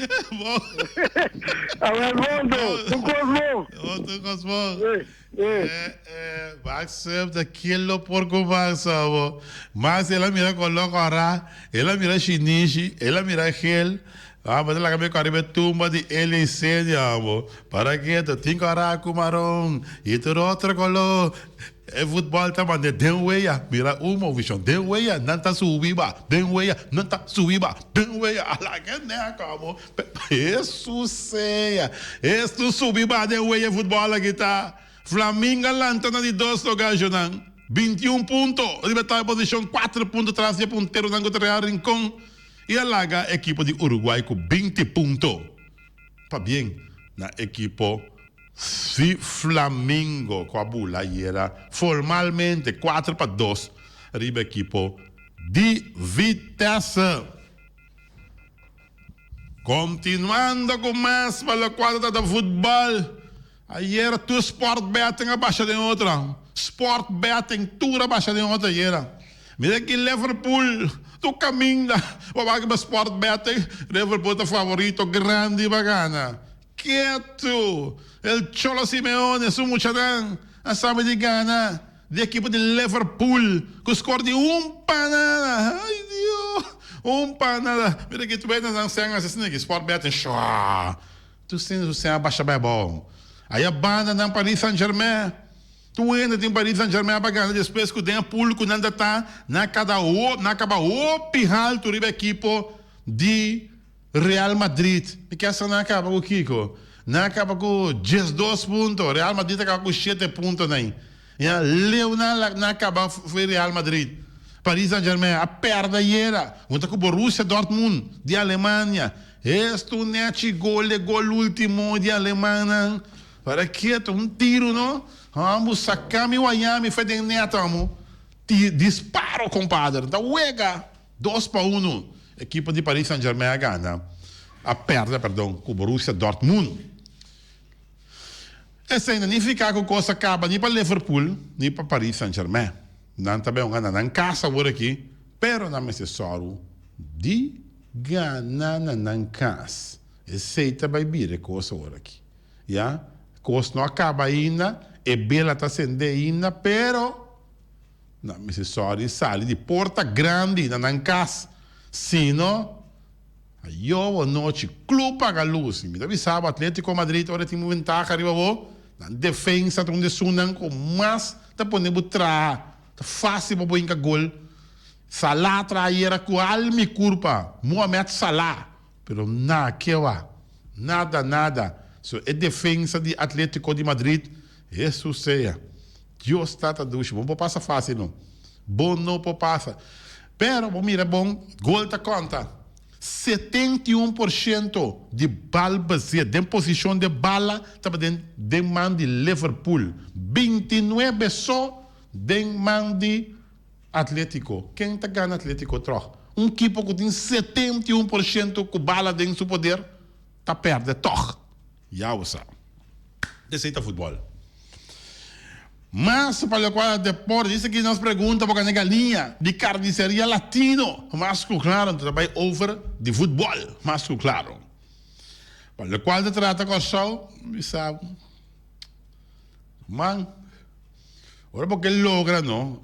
Awel bon to. Tur kos bon. Oh, tur kos bon. Eh, eh. Eh, eh, Max ta kiel lo por ku Max abo. Max el a mira koló kòrá, el a mira shinishi, el a mira gel. Ah, bo ta laga mi kòrda riba e tumba di Elia Isenia abo. Para ketu, tin kòrá ku maron i tur otro koló. E futbol ta manda den wea, mira un movishon den wea, nan ta subi ba, den wea, nan ta subi ba, den wea, ala ke nea komo, Hesus sea, estu subi ba den wea e futbol aki ta, Flamingo a lanta na di dos lugar shunan, 21 punto, riba tabla posishon 4 punto tras di e punteronan ku ta Real Rincon i a laga ekipo di Uruguay ku 20 punto. Pabien na ekipo Si Flamingo cu a bula ayera formalmente 4-2 riba ekipo di Vitesse. Continuando cu mas pa locual ta trata futbol, ayera tur sport betting a basha den otro. Sport betting tur a basha den otro ayera. Mira aki Liverpool tur caminda pa wak riba sport betting, Liverpool ta favorito grandi pa gana. Ketu! El Cholo Simeone su muchanan a sabi di gana di ekipo di Liverpool ku skor di un pa nada. Ay Dios! Un pa nada. Mira ki tu nan sen hasi asina ki sport betting shua. Tu sin su sen a basha bai abou. Aya banda nan Paris Saint Germain. Tu hende tin Paris Saint Germain pa gana despues ku den e pool ku nan ta ta nan a kada nan a kaba hopi haltu riba ekipo di Real Madrid, mi kier sa nan a kaba ku kiko? Nan a kaba ku 12 punto, Real Madrid a kaba ku shete punto nan. Ya, leu nan la nan a kaba fo'i Real Madrid. Paris Saint Germain a pèrdè ayera hunta ku Borussia Dortmund di Alemania. Estu nechi gol, e gol ultimo di alemannan. Para ketu, un tiru no. Hòmber saka mi wayami fo'i den nèt amo. Disparo kompader, ta wega. 2-1 ekipo di Paris Saint Germain a gana, a perde perdon, ku Borussia Dortmund. Esei no nifiká ku kos a kaba ni pa Liverpool ni pa Paris Saint Germain. Nan ta bin gana nan kas awor aki, pero nan mester sòru di gana na nan kas. Esei ta bai bira e kos awor aki. Ya, kos no a kaba ainda, e bela ta sende ainda, pero. Nan mester sòri sali di porta grandi na nan kas, sino ayo anochi club paga lus. Mi ta bisa bo Atletico Madrid ora e tin ventaha riba bo, nan defensa ta un di esunnan ku mas ta pone bo traha. Ta fácil pa bo hinka gol. Salah traha ayera ku al mi kurpa, Mohamed Salah, pero na kewa, nada nada. So e defensa di Atletico di Madrid, Hesus sea. Dios tata dushi bo no por pasa facil no bo no por pasa pero bo mira bon gol ta conta 71% di bal bezet den posicion de bala tabata den den man di Liverpool 29 so den man di Atletico ken ta gana Atletico trog. Un ekipo ku tin 71% ku bala den su poder ta pèrdè tòg. Ya bo sa. Esei ta futbòl. Mas pa lokual ta deporte, esaki nos pregunta bo kane galiña di Carniceria Latino. Mas ku klaro ta bai over di futbòl, mas ku klaro. Pa lokual ta trata Kòrsou, mi sa bo. Man, ora bo ke logra no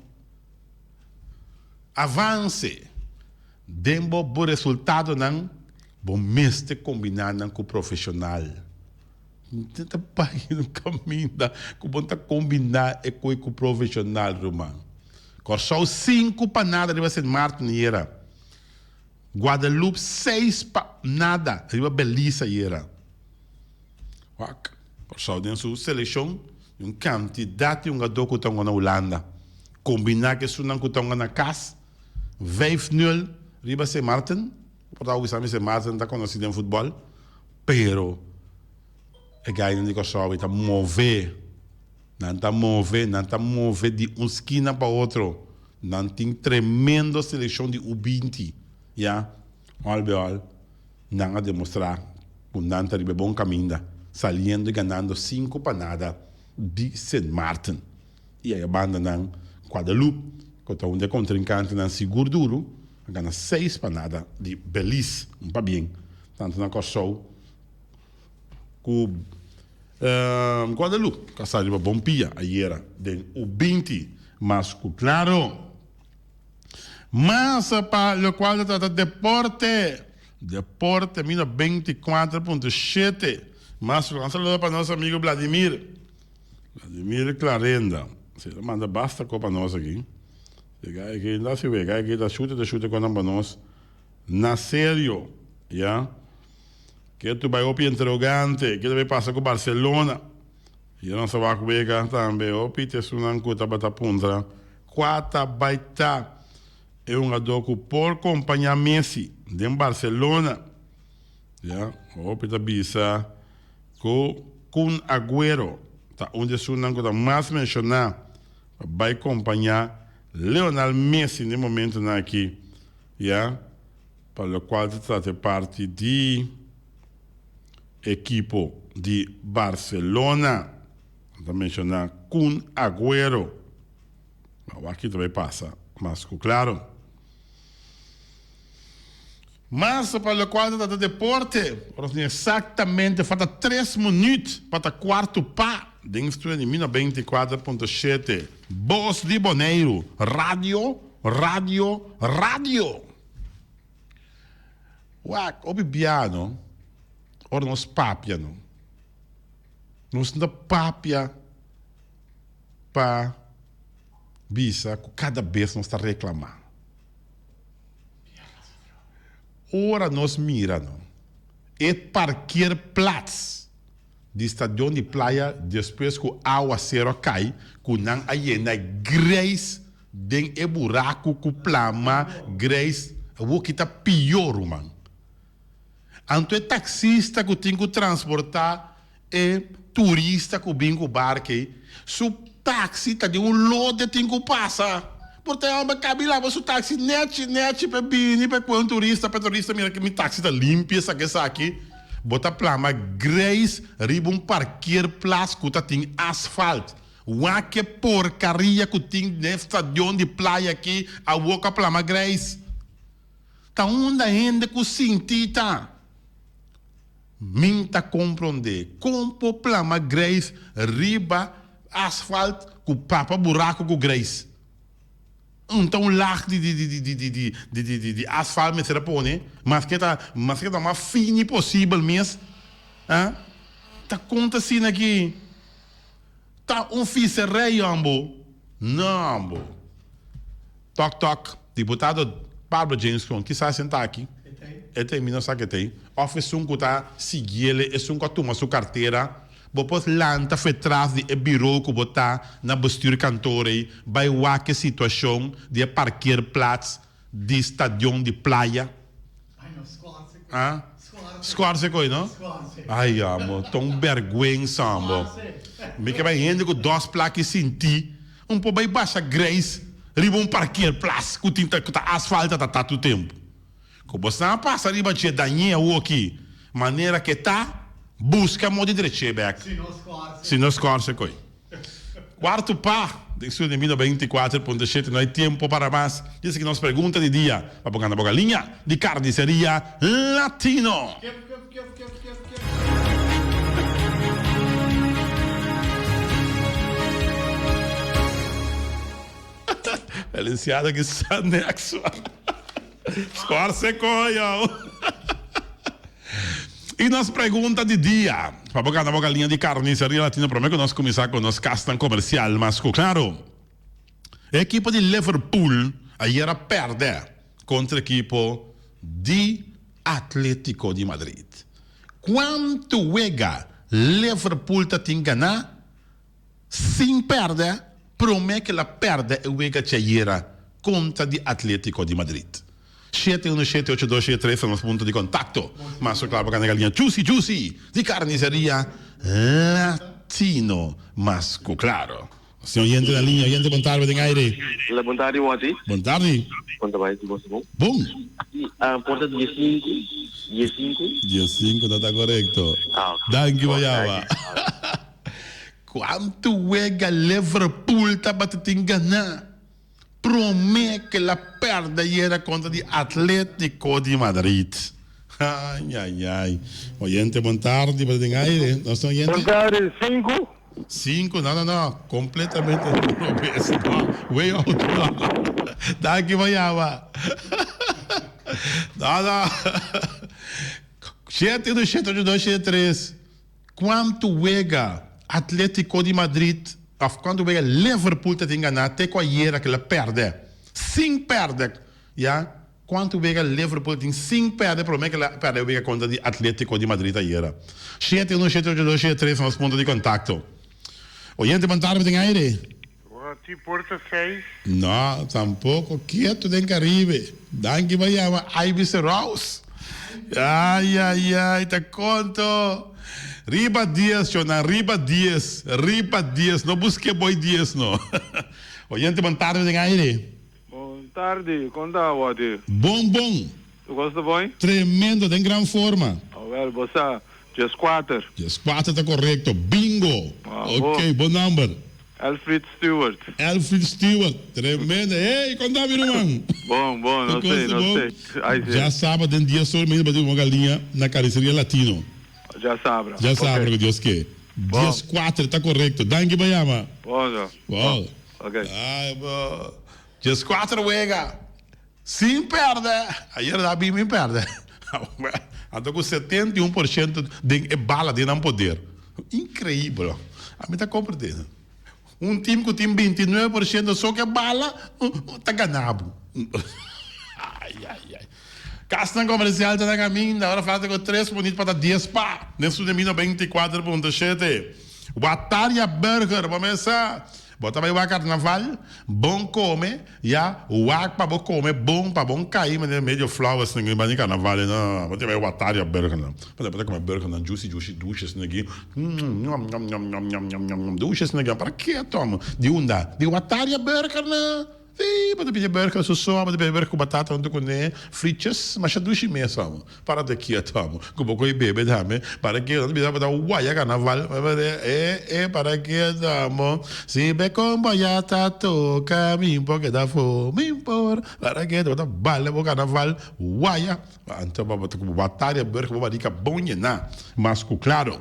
avanse den bo bo resultadonan, bo mester kombiná nan ku profeshonal. Bo ta bai un kaminda ku bo ta kombiná e koi ku profeshonal, ruman. Kòrsou sinku pa nada riba Sint Maarten yera. Guadeloupe seis pa nada riba Belize yera. Wak, Kòrsou den su selekshon di un kantidat di hungadó ku ta hunga na Hulanda. Kombiná ku esunnan ku ta hunga na kas, vijf nul riba Sint Maarten. Por ta wisa mi Sint Maarten ta konosí den futbòl, pero e gainan di Kòrsou ta move. Nan ta move, nan ta move di un skina pa otro. Nan tin tremendo selekshon di U 20, ya. Al be al, nan a demostrá ku nan ta riba e bon kaminda, saliendo i ganando sinku pa nada di Sint Maarten. I aya banda nan Guadeloupe, ku ta un di e kontrinkantenan sigur duru, a gana seis pa nada di Belize. Un pabien tantu na Kòrsou ku Guadeloupe, ku a sali riba bon pia ayera den U 20. Mas ku klaro. Mas pa locual ta trata deporte, deporte mino 24.7. Mas un saludo pa nos amigo Vladimir, Vladimir Clarenda. Si ta manda basta ko pa nos aki. E guy aki no si wega, e guy aki ta shute ta shute konan pa nos na serio, ya. Ke tu bai hopi interogante, ke ta bai pasa ku Barcelona. I nos a wak wega tambe hopi ta esunnan ku tabata puntra kua ta bai ta e hungadó ku por kompañá Messi den Barcelona. Ya, hopi ta bisa ku Kun Aguero ta un di esunnan ku ta mas menshoná pa bai kompañá Lionel Messi den momentunan aki, ya, pa lokual ta trata e parti di. Ekipo di Barcelona. Nan ta menciona Kun Aguero. Ma wak ki ta bay pasa mas cu claro. Mas pa locual ta trata deporte, ora tin exactamente falta tres minuut pa ta cuarto pa den studio di mil 24.7 Bos di Boneiru, radio, radio, radio. Wak, hopi bia no, ora nos papia no, nos no ta papia pa bisa ku kada bes nos ta reklamá. Ora nos mira no, e parkeerplaats di stadion di Playa despues ku awasero a kai ku nan a yena greis den e buraku ku plama greis awor ki ta pió ruman. Anto e taksista ku tin ku transportá e turista ku bin ku barka ei su taksi ta den un lote tin ku pasa por ta e homber kabi laba su taksi nechi nechi pa e bini pa e kohe un turista pa e turista mira ku mi taksi ta limpi esaki esaki. Bo ta plama greis riba un parkeerplaats ku ta tin asfalt. Wak e porkaria ku tin den e stadion di playa aki awor ku a plama greis. Ta unda hende ku sinti ta? Min ta komprondé kon por plama greis riba asfalt ku papa buraku ku greis. Un ta un lag di di di di di di di di di di asfalt mester a pone, maske ta maske ta mas fini posibel mes, ah, ta kon ta asina aki? Ta un viserei ambo? No ambo. Tok tok, diputado Pablo James Kroon kisas e ta aki, e ta ei, mi no sa ke ta ei, of esun ku ta siguiele, esun ku a tuma su kartera. Bo por lanta fe tras di e bureau ku bo ta na bestuurkantoor ei bai wak e situashon di e parkeerplaats di stadion di Playa. Ah? Scorse koe no? Ai amo, ta un bergwensa amo. Mi ke bai hende ku dos plaki sinti, un por bai basha greis. Riba un parkeerplaats ku tin ta ku ta asfalta ta ta tur tempu. Ku bosnan a pasa riba dje dañ'é awoki manera ke ta, buska modo di drech'é bek. Si no skòrse koi. Kuartu pa den studio di Mino 24.7 No hay tiempo para mas. Dice ki nos pregunta di dia pa bo gana bo galiña di Carniceria Latino. Valenciano ki sa next one. Scorse coño. Y nos pregunta di dia, pa bo gana bo galiña di Carniceria Latino prome cu nos cuminsa cu nos casnan comercial mas cu claro. E ekipo di Liverpool ayer a perde contra ekipo di Atletico di Madrid. Cuanto wega Liverpool ta tin gana? Sin pèrdè, promé ke el a pèrdè e wega djayera kontra di Atlético di Madrid. Shete uno shete ocho dos shete tres ta nos punto di kontakto. Mas kla pa gana galiña juicy juicy di Carniceria Latino. Mas ku klaro. Nos tin oyente na liña. Oyente bon tarde den aire. Hola, bon tardi Watty. Bon tardi. Kon ta bai? Bo sta bon? Bon. Si, por ta die sinku, die sinku. Die sinku ta ta korekto. Ah, ok. Danki pa yama. Kuantu wega Liverpool tabata tin ganá promé ku el a pèrdè ayera kontra di Atlético di Madrid? Ai ai ai. Oyente bon tardi, bo ta den aire. Nos ta oyente? Bon tardi, sinku. Sinku, no no no, kompletamente robes, no, way out, no. Danki pa yama. No no. Shete uno shete ocho dos shete tres. Kuantu wega Atletico di Madrid of kuantu wega Liverpool ta tin ganá te ku ayera ku el a pèrdè sin pèrdè ya kuantu wega Liverpool tin sin pèrdè promé ku el a pèrdè e wega kontra di Atletico di Madrid ayera. Shete uno shete ocho dos shete tres nos punto di kontakto. Oyente bon tarde den aire. Ti porta seis. No, tampoco. Keto den Caribe. Danki pa yama Ibis Rouse. Ay, ay, ay, ta conto. Riba dies, shownan, riba dies, riba dies. No busque boy dies, no. Oyente, bon tarde den aire. Bon tarde, con ta Wadi? Bon, bon. Tu cos ta bon? Tremendo, den gran forma. Awel, bo sa, 14. 14 ta correcto, bingo. Ok, bo nomber? Elfried Stewart. Elfried Stewart, tremendo. Hey, con ta mi ruman? Bon, bon, no sé, no sé. Ay, si. Ya saba den dies ora mi bati un galiña na Carniceria Latino. Ya sabra. Ya sabra, cu Dios ke. 14 ta correcto. Danki pa yama. Bon, so. Bon. Ok. Ay, bo. 14 wega. Sin pèrdè. Ayer da bin bin pèrdè. Anto ku 71% den e bala den nan poder. Inkreibel. Ami ta komprendé. Un tim ku tin 29% so ku e bala ta gana bo. Ai ai ai. Kasnan komersial ta na kaminda. Ora falta ku tres minüt pa ta dies pa. Den studio mi 94.7. Wataria Burger. Bo mesa. Bo ta bai wak karnaval, bon kome, ya, wak pa bo kome bon pa bon kai manera medio flauw esnan aki bani karnaval no no bo ta bai wataria burgernan bo ta kome burgernan juicy juicy dushi esnan aki ñom ñom ñom ñom ñom ñom ñom ñom dushi esnan aki para ke tomo di unda di wataria burgernan si bo ta pidi burger su so bo ta pidi burger ku batata hunto kune frietjes masha dushi mes amo. Para de kieto amo ku bo koe bebe tambe para ke nan ta bisa bo ta waya karnaval e e para kieto amo si be kombo ya ta toka mi por keda afo mi por para kieto bo ta bala bo karnaval waya anto bo ta ku bo bataria burger bo barika bon yena mas ku klaro.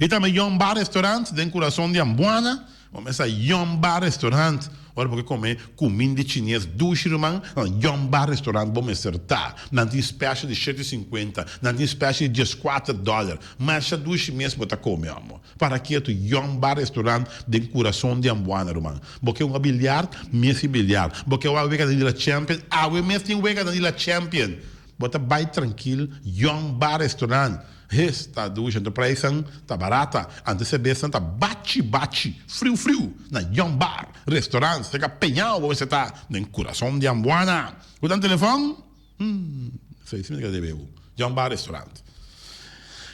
I tambe Yon Bar Restaurant den kurason di Ambuana. Bo mester Yon Bar Restaurant ora bo ke kome kumin di chines dushi ruman. Na Yon Bar Restaurant bo mester ta. Nan tin special di shete i sinkuenta, nan tin special di dieskuater dòler. Masha dushi mes bo ta kome amo. Para ketu Yon Bar Restaurant den kurason di Ambuana ruman. Bo ke hunga biliard? Mes tin biliard. Bo ke wak weganan di la Champion? Awe mes tin weganan di la Champion. Bo ta bai trankil Young Bar Restaurant. Hes ta dushi anto prijsnan ta barata. Anto serbesnan ta bachi bachi, friu friu na Young Bar Restaurant. Cerca Peñao bo mester ta den kurason di Ambuana. Ku nan telefon? Hmm, esei si mi ta debe bo. Young Bar Restaurant.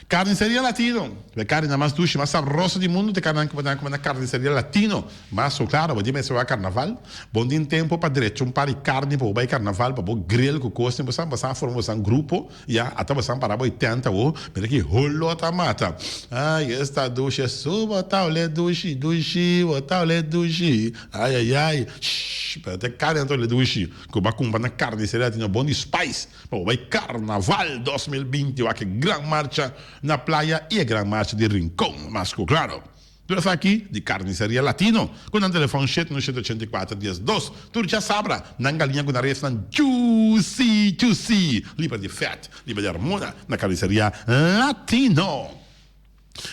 Carniceria Latino, e carne mas dushi, mas sabroso di mundo, ta e carnenan cu bo ta come na Carniceria Latino. Mas cu claro, bo tin mester wak carnaval, bo no tin tempo pa drecha un par di carne pa bo bay carnaval, pa bo grill cu cosnan, bo sa, bo sa forma bosan grupo, ya, ata bosan para bo e tent awo, mira ki holo ta mata. Ay, esta dushi, su bo ta ole dushi, dushi, bo ta ole dushi, ay, ay, ay, shh, pero ta e carne ta ole dushi, cu bo a cumpra na Carniceria Latino, bon di spice. Pa bo bai Carnaval 2020 wak e gran marcha na playa y e gran marcha di Rincon, mas cu claro. Tur esaki di Carniceria Latino cu nan telefon shete no shete ochenta i kuater dies dos. Tur djasabra nan galiña cu nan resnan juicy juicy, liber di vet, liber di hormona na Carniceria Latino.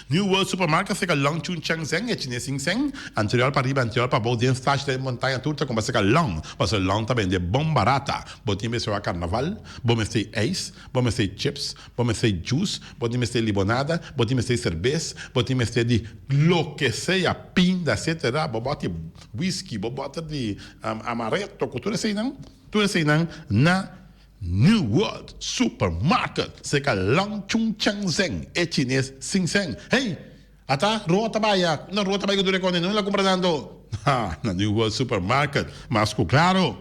New World Supermarket seka Long Chun Cheng Zeng e chines sin seng, anterior pa riba anterior pa bou den stash den montaña tur ta kumpra seka Long pasobra Long ta bende bon barata. Bo tin mester wak karnaval, bo mester ijs, bo mester chips, bo mester juice, bo tin mester libonada, bo tin mester serbes, bo tin mester di loke sea, pinda etcetera, bo bòt di whisky, bo bòt di amaretto ku tur eseinan, tur eseinan na New World Supermarket serka Long Chun Cheng Zeng e chines sin seng. Hey! Ata rua ta baya. Unda rua ta bai ku tur e kone? No la kumpra tanto. Ha! Na New World Supermarket. Mas ku klaro.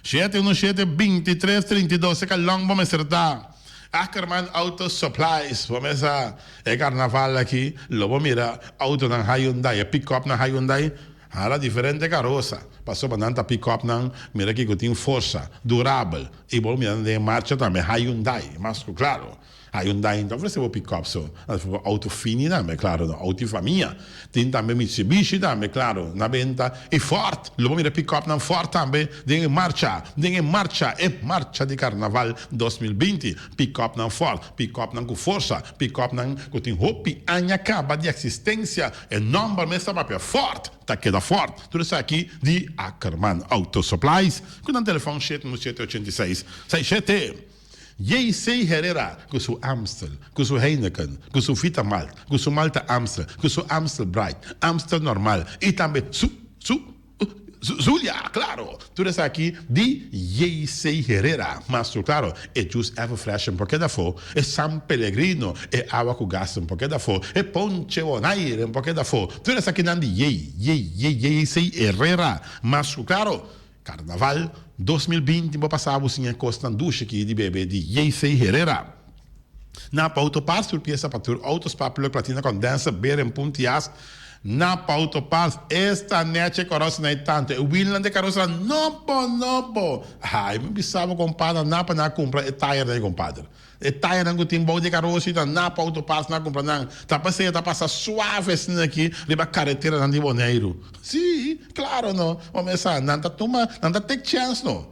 Shete uno shete 23 32 serka Long bo mester ta. Ackerman Auto Supplies. Bo mesa e karnaval aki lo bo mira autonan Hyundai, e pick-upnan Hyundai. Hala diferente karosa, pasobra nan ta pick-upnan, mira kiko tin forsa, durabel, i bo mira nan den marcha tambe, Hyundai, mas ku klaro. Hyundai no ta ofrese bo pick-up so, nan ta ofrese bo auto fini tambe, klaro, no auto di famia. Tin tambe Mitsubishi tambe, klaro, na benta, i Ford, lo bo mira pick-upnan Ford tambe den e marcha, den e marcha, e marcha di karnaval 2020, pick-upnan Ford, pick-upnan ku forsa, pick-upnan ku tin hopi aña kaba di eksistensia. E nomber mes ta papia Ford ta keda Ford. Tur esaki di Ackerman Auto Supplies ku nan telefon shete un shete ochenta i seis seis shete. JC Herrera ku su Amstel, ku su Heineken, ku su Vita Malt, ku su Malta Amstel, ku su Amstel Bright, Amstel Normal i tambe su su Zulia, claro! Tur esaki di JC Herrera. Mas tur claro, e juice Everfresh por keda afo, e San Pellegrino, e awa cu gas por keda afo, e ponche Bonaire por keda afo. Tur esakinan di J, J, J, JC Herrera. Mas ku claro, Carnaval 2020 bo pasa bo sin e cosnan dushi aki di bebe di JC Herrera. Napa Auto Parts tur piesa pa tur auto, spark plug, platina, condenser, beren, puntias. Napa Auto Parts, esta nechi e karosa na e tanto, e wielnan di e karosa nobo nobo. Ay, mi bisa bo compadre, Napa nan a cumpra e tayernan ei compadre. E tayernan cu tin bou di e karosa ta Napa Auto Parts nan a cumpra nan. Ta pasea ta pasa suave asina aki riba careteranan di Boneiru. Si, claro no. Bo mesa, nan ta tuma, nan ta take chance no.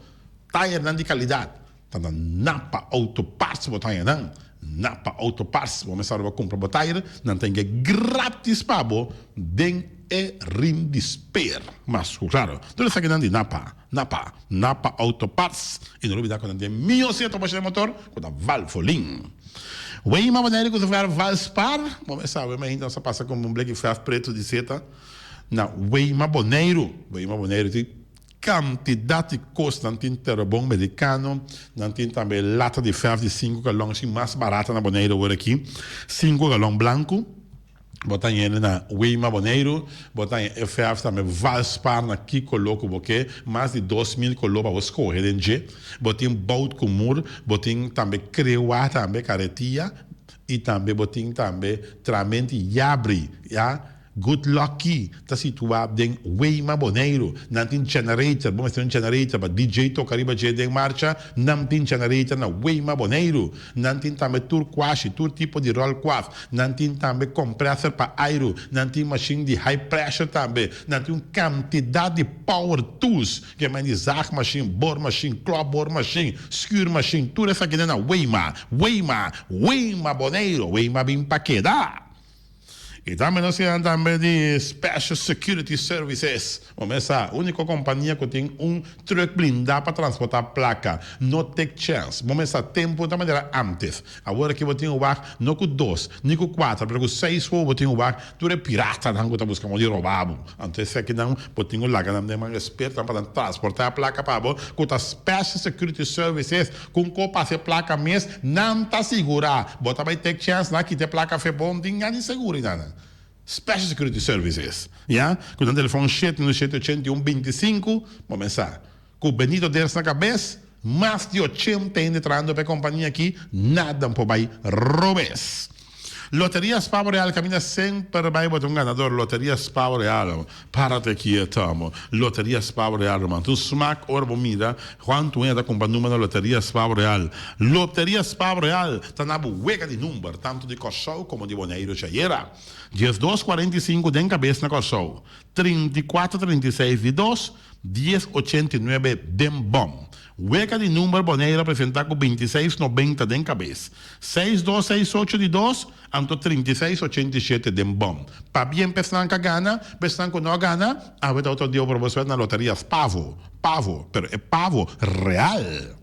Tayernan di calidad. Ta na Napa Auto Parts bo ta haña nan. Napa Auto Parts, bo mester ora bo kumpra bo tayer, nan ta hing'e gratis pa bo den e rim di sper. Mas ku klaro, tur esakinan di Napa, Napa, Napa Auto Parts. I no lubida ku nan tin e mihó seta pa shina motor ku ta Valvoline. Weima Bonaire ku su verf Valspar, bo mester sa, Weima ainda nos a pasa ku un bleki verf pretu di seta na Weima Boneiru. Weima Boneiru tin. Kantidat di kos, nan tin terobon merikano, nan tin tambe lata di verf di sinku galon, esei mas barata na Boneiru awor aki, sinku galon blanku, bo ta haña na Weima Boneiru, bo ta haña e verf tambe Valspar na ki koló ku bo ke, mas di 2000 koló pa bo skohe den dje, bo tin bout ku mur, bo tin tambe krewa tambe karetia i tambe bo tin tambe tramenti yabri, ya. Good Lucky ta situá den Weima, Boneiru. Nan tin generator, bo mester un generator pa DJ toka riba dje den marcha, nan tin generator na Weima, Boneiru. Nan tin tambe tur kwashi, tur tipo di ròl kwaf. Nan tin tambe kompressor pa airu. Nan tin mashin di high pressure tambe. Nan tin un kantidat di power tools, ke men di zaagmashin, boormashin, klopboormashin, schuurmashin, tur esakinan na Weima, Weima, Weima, Boneiru. Weima bin pa keda! I tambe nos tin tambe di Special Security Services. Bo mes sa, úniko kompania ku tin un trùk blindá pa transportá plaka. No take chance. Bo mes sa, tempu ta manera ántes. Awor aki bo tin un wak no ku dos, ni ku kuater, pero ku seis wowo bo tin un wak tur e piratanan ku ta buska modo di roba bo. Anto esakinan bo tin ku laga nan den man ekspertonan pa nan transportá e plaka pa bo ku ta Special Security Services. Ku un ko pasa e plaka mes, nan ta sigurá. Bo ta bai take chance nan a kita e plaka fe bo, no tin nada di seguro einan. Special Security Services, ya, ku nan telefòn 717 81 25, bo mes sa. Ku Benito Ders na kabes, mas di 80 hende trahando pa e kompania aki, nada no por bai robes. Loteria Spavo Real kaminda semper bai bo ta un ganador Loteria Spavo Real párate kieto amo Loteria Spavo Real ruman ta un smak ora bo mira kuantu hende ta kumpra number na Loteria Spavo Real Loteria Spavo Real ta na bo wega di number tantu di Kòrsou komo di Boneiru Chayera 12 45 den kabes na Kòrsou 34 36 di dos 10 89 den bòm Wega di number Bonaire a presenta ku 26 90 den kabes, seis dos seis ocho di dos, anto 36 87 den bòm. Pabien p'esnan k'a gana, p'esnan ku no a gana, awe ta otro dia por bo suerte na loteria Spavo, Pavo, pero e pavo real.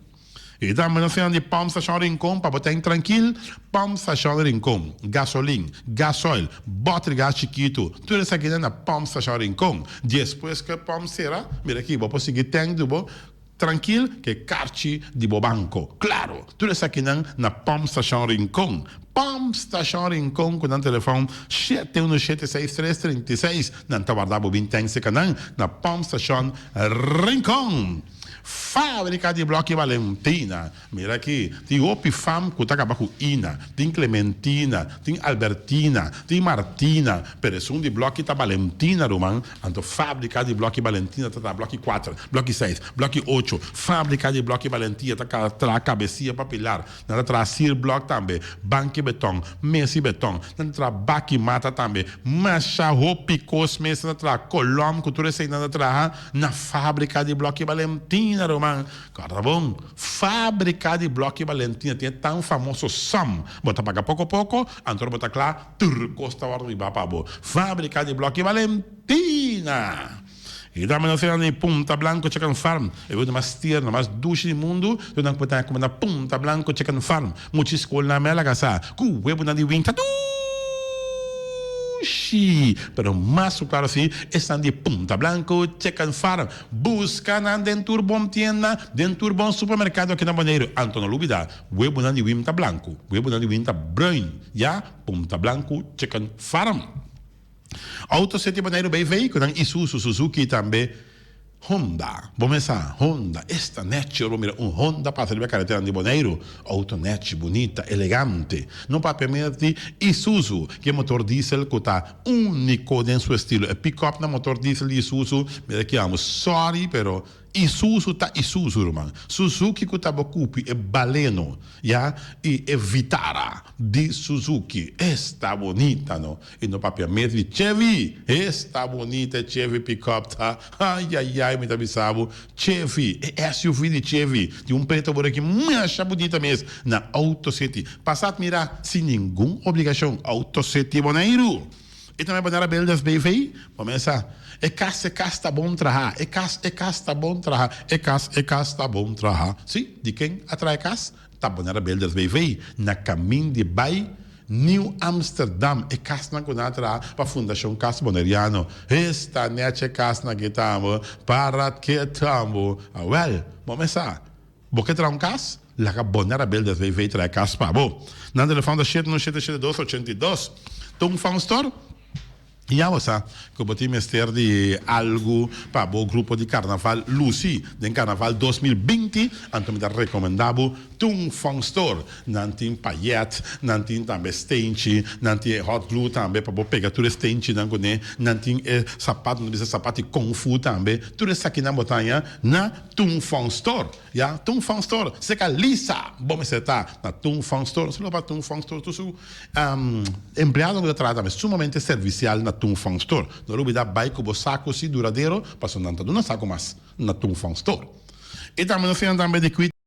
I tambe nos tin di Pump Station Rincon pa bo ten trankil, Pump Station Rincon, gasolin, gasoil, bòter gas chikitu, tur esakinan na Pump Station Rincon. Despues ku e pump sera, mira aki, bo por sigui tank di bo Trankil ke karchi di bo banko. Klaro! Tur esakinan na Pump Station Rincon. Pump Station Rincon ku nan telefòn shete uno shete seis tres 36. Nan ta warda bo bin tank seka nan na Pump Station Rincon. Fábrika di Bloki Valentina. Mira aki, tin hopi fam ku ta kaba ku ina. Tin Clementina, tin Albertina, tin Martina, pero esun di bloki ta Valentina, ruman. Anto fábrika di bloki Valentina ta traha bloki kuater, bloki seis, bloki ocho. Fábrika di bloki Valentia ta traha kabesia pa pilar. Nan ta traha sierblòk tambe, banki beton, mesi beton. Nan ta traha baki mata tambe. Masha hopi kos mes nan ta traha, kolòm ku tur esei nan ta traha na fábrika di bloki Valentina, ruman. Kòrda bon, fábrika di bloki Valentina tin e tan famoso som. Bo ta paga poko poko, anto ora bo ta kla, tur kos ta wòrdu riba pa bo. Fábrika di bloki Valentina! I tambe nos tin di Punta Blanco Chicken Farm, e webu mas tierno, mas dushi di mundu, tur nan ku bo ta kume na Punta Blanco Chicken Farm. Muchi skolnan mel a kasa ku webunan di winta dushi! Pero mas ku klaro si, esnan di Punta Blanco Chicken Farm. Buska nan den tur bon tienda, den tur bon supermerkado aki na Boneiru. Anto no lubida, webunan di wim ta blanku, webunan di wim ta bruin, ya, Punta Blanku Chicken Farm. Auto City Boneiru BV ku nan Isuzu, Suzuki tambe Honda. Bo mes sa, Honda, esta nechi ora bo mira un Honda pasa riba e kareteran di Boneiru. Auto nechi, bunita, elegante. No papia mes di Isuzu, ku e motor diesel ku ta Úniko den su estilo. E pick-up na motor diesel di Isuzu, mira ki amo, sorry pero Isuzu ta Isuzu ruman. Suzuki ku ta bo kupi e Baleno ya i e Vitara di Suzuki esta bonita no. I no papia mes di Chevy, esta bonita e Chevy pick-up ta, ayayay mi ta bisa bo Chevy, e SUV di Chevy tin un preto por aki masha bunita mes na Auto City. Pasa admira sin ningun obligacion Auto City Boneiru. E tambe Bonaire Builders BV. Bo mesa, e cas, e cas ta bon traha, e cas, e cas ta bon traha, e cas, e cas ta bon traha. Si, di ken a traha e cas? Ta Bonaire Builders BV. Na camin di bay Nieuw Amsterdam, e casnan cu nan a traha pa Fundacion Cas Boneriano. Esta nechi e casnan aki tambe, para ke tambe. Awel, bo mesa. Bo ke traha un kas? Laga Bonaire Builders BV traha e kas pa bo. Nan telefòn ta shete no shete shete dos ochenta i dos. Ta un phone store? Ya bo sa ku bo tin mester di algu pa bo grupo di karnaval lusi den karnaval 2020, anto mi ta rekomendá bo Tung Fong Store. Nan tin payèt, nan tin tambe stenchi, nan tin e hot glue tambe pa bo pega tur e stenchinan kuné, nan tin e sapat, nan ta bisa sapat di kung fu tambe. Tur esakinan bo ta haña na Tung Fong Store. Ya, Tung Fong Store, seka Lisa bo mester ta na Tung Fong Store. Solo pa Tung Fong Store tur su empleadonan ku ta traha tambe sumamente servisial na Tung Fong Store. No lubida bai ku bo saku si duradero pasobra nan ta duna saku mas na Tung Fong Store. I tambe nos tin tambe di.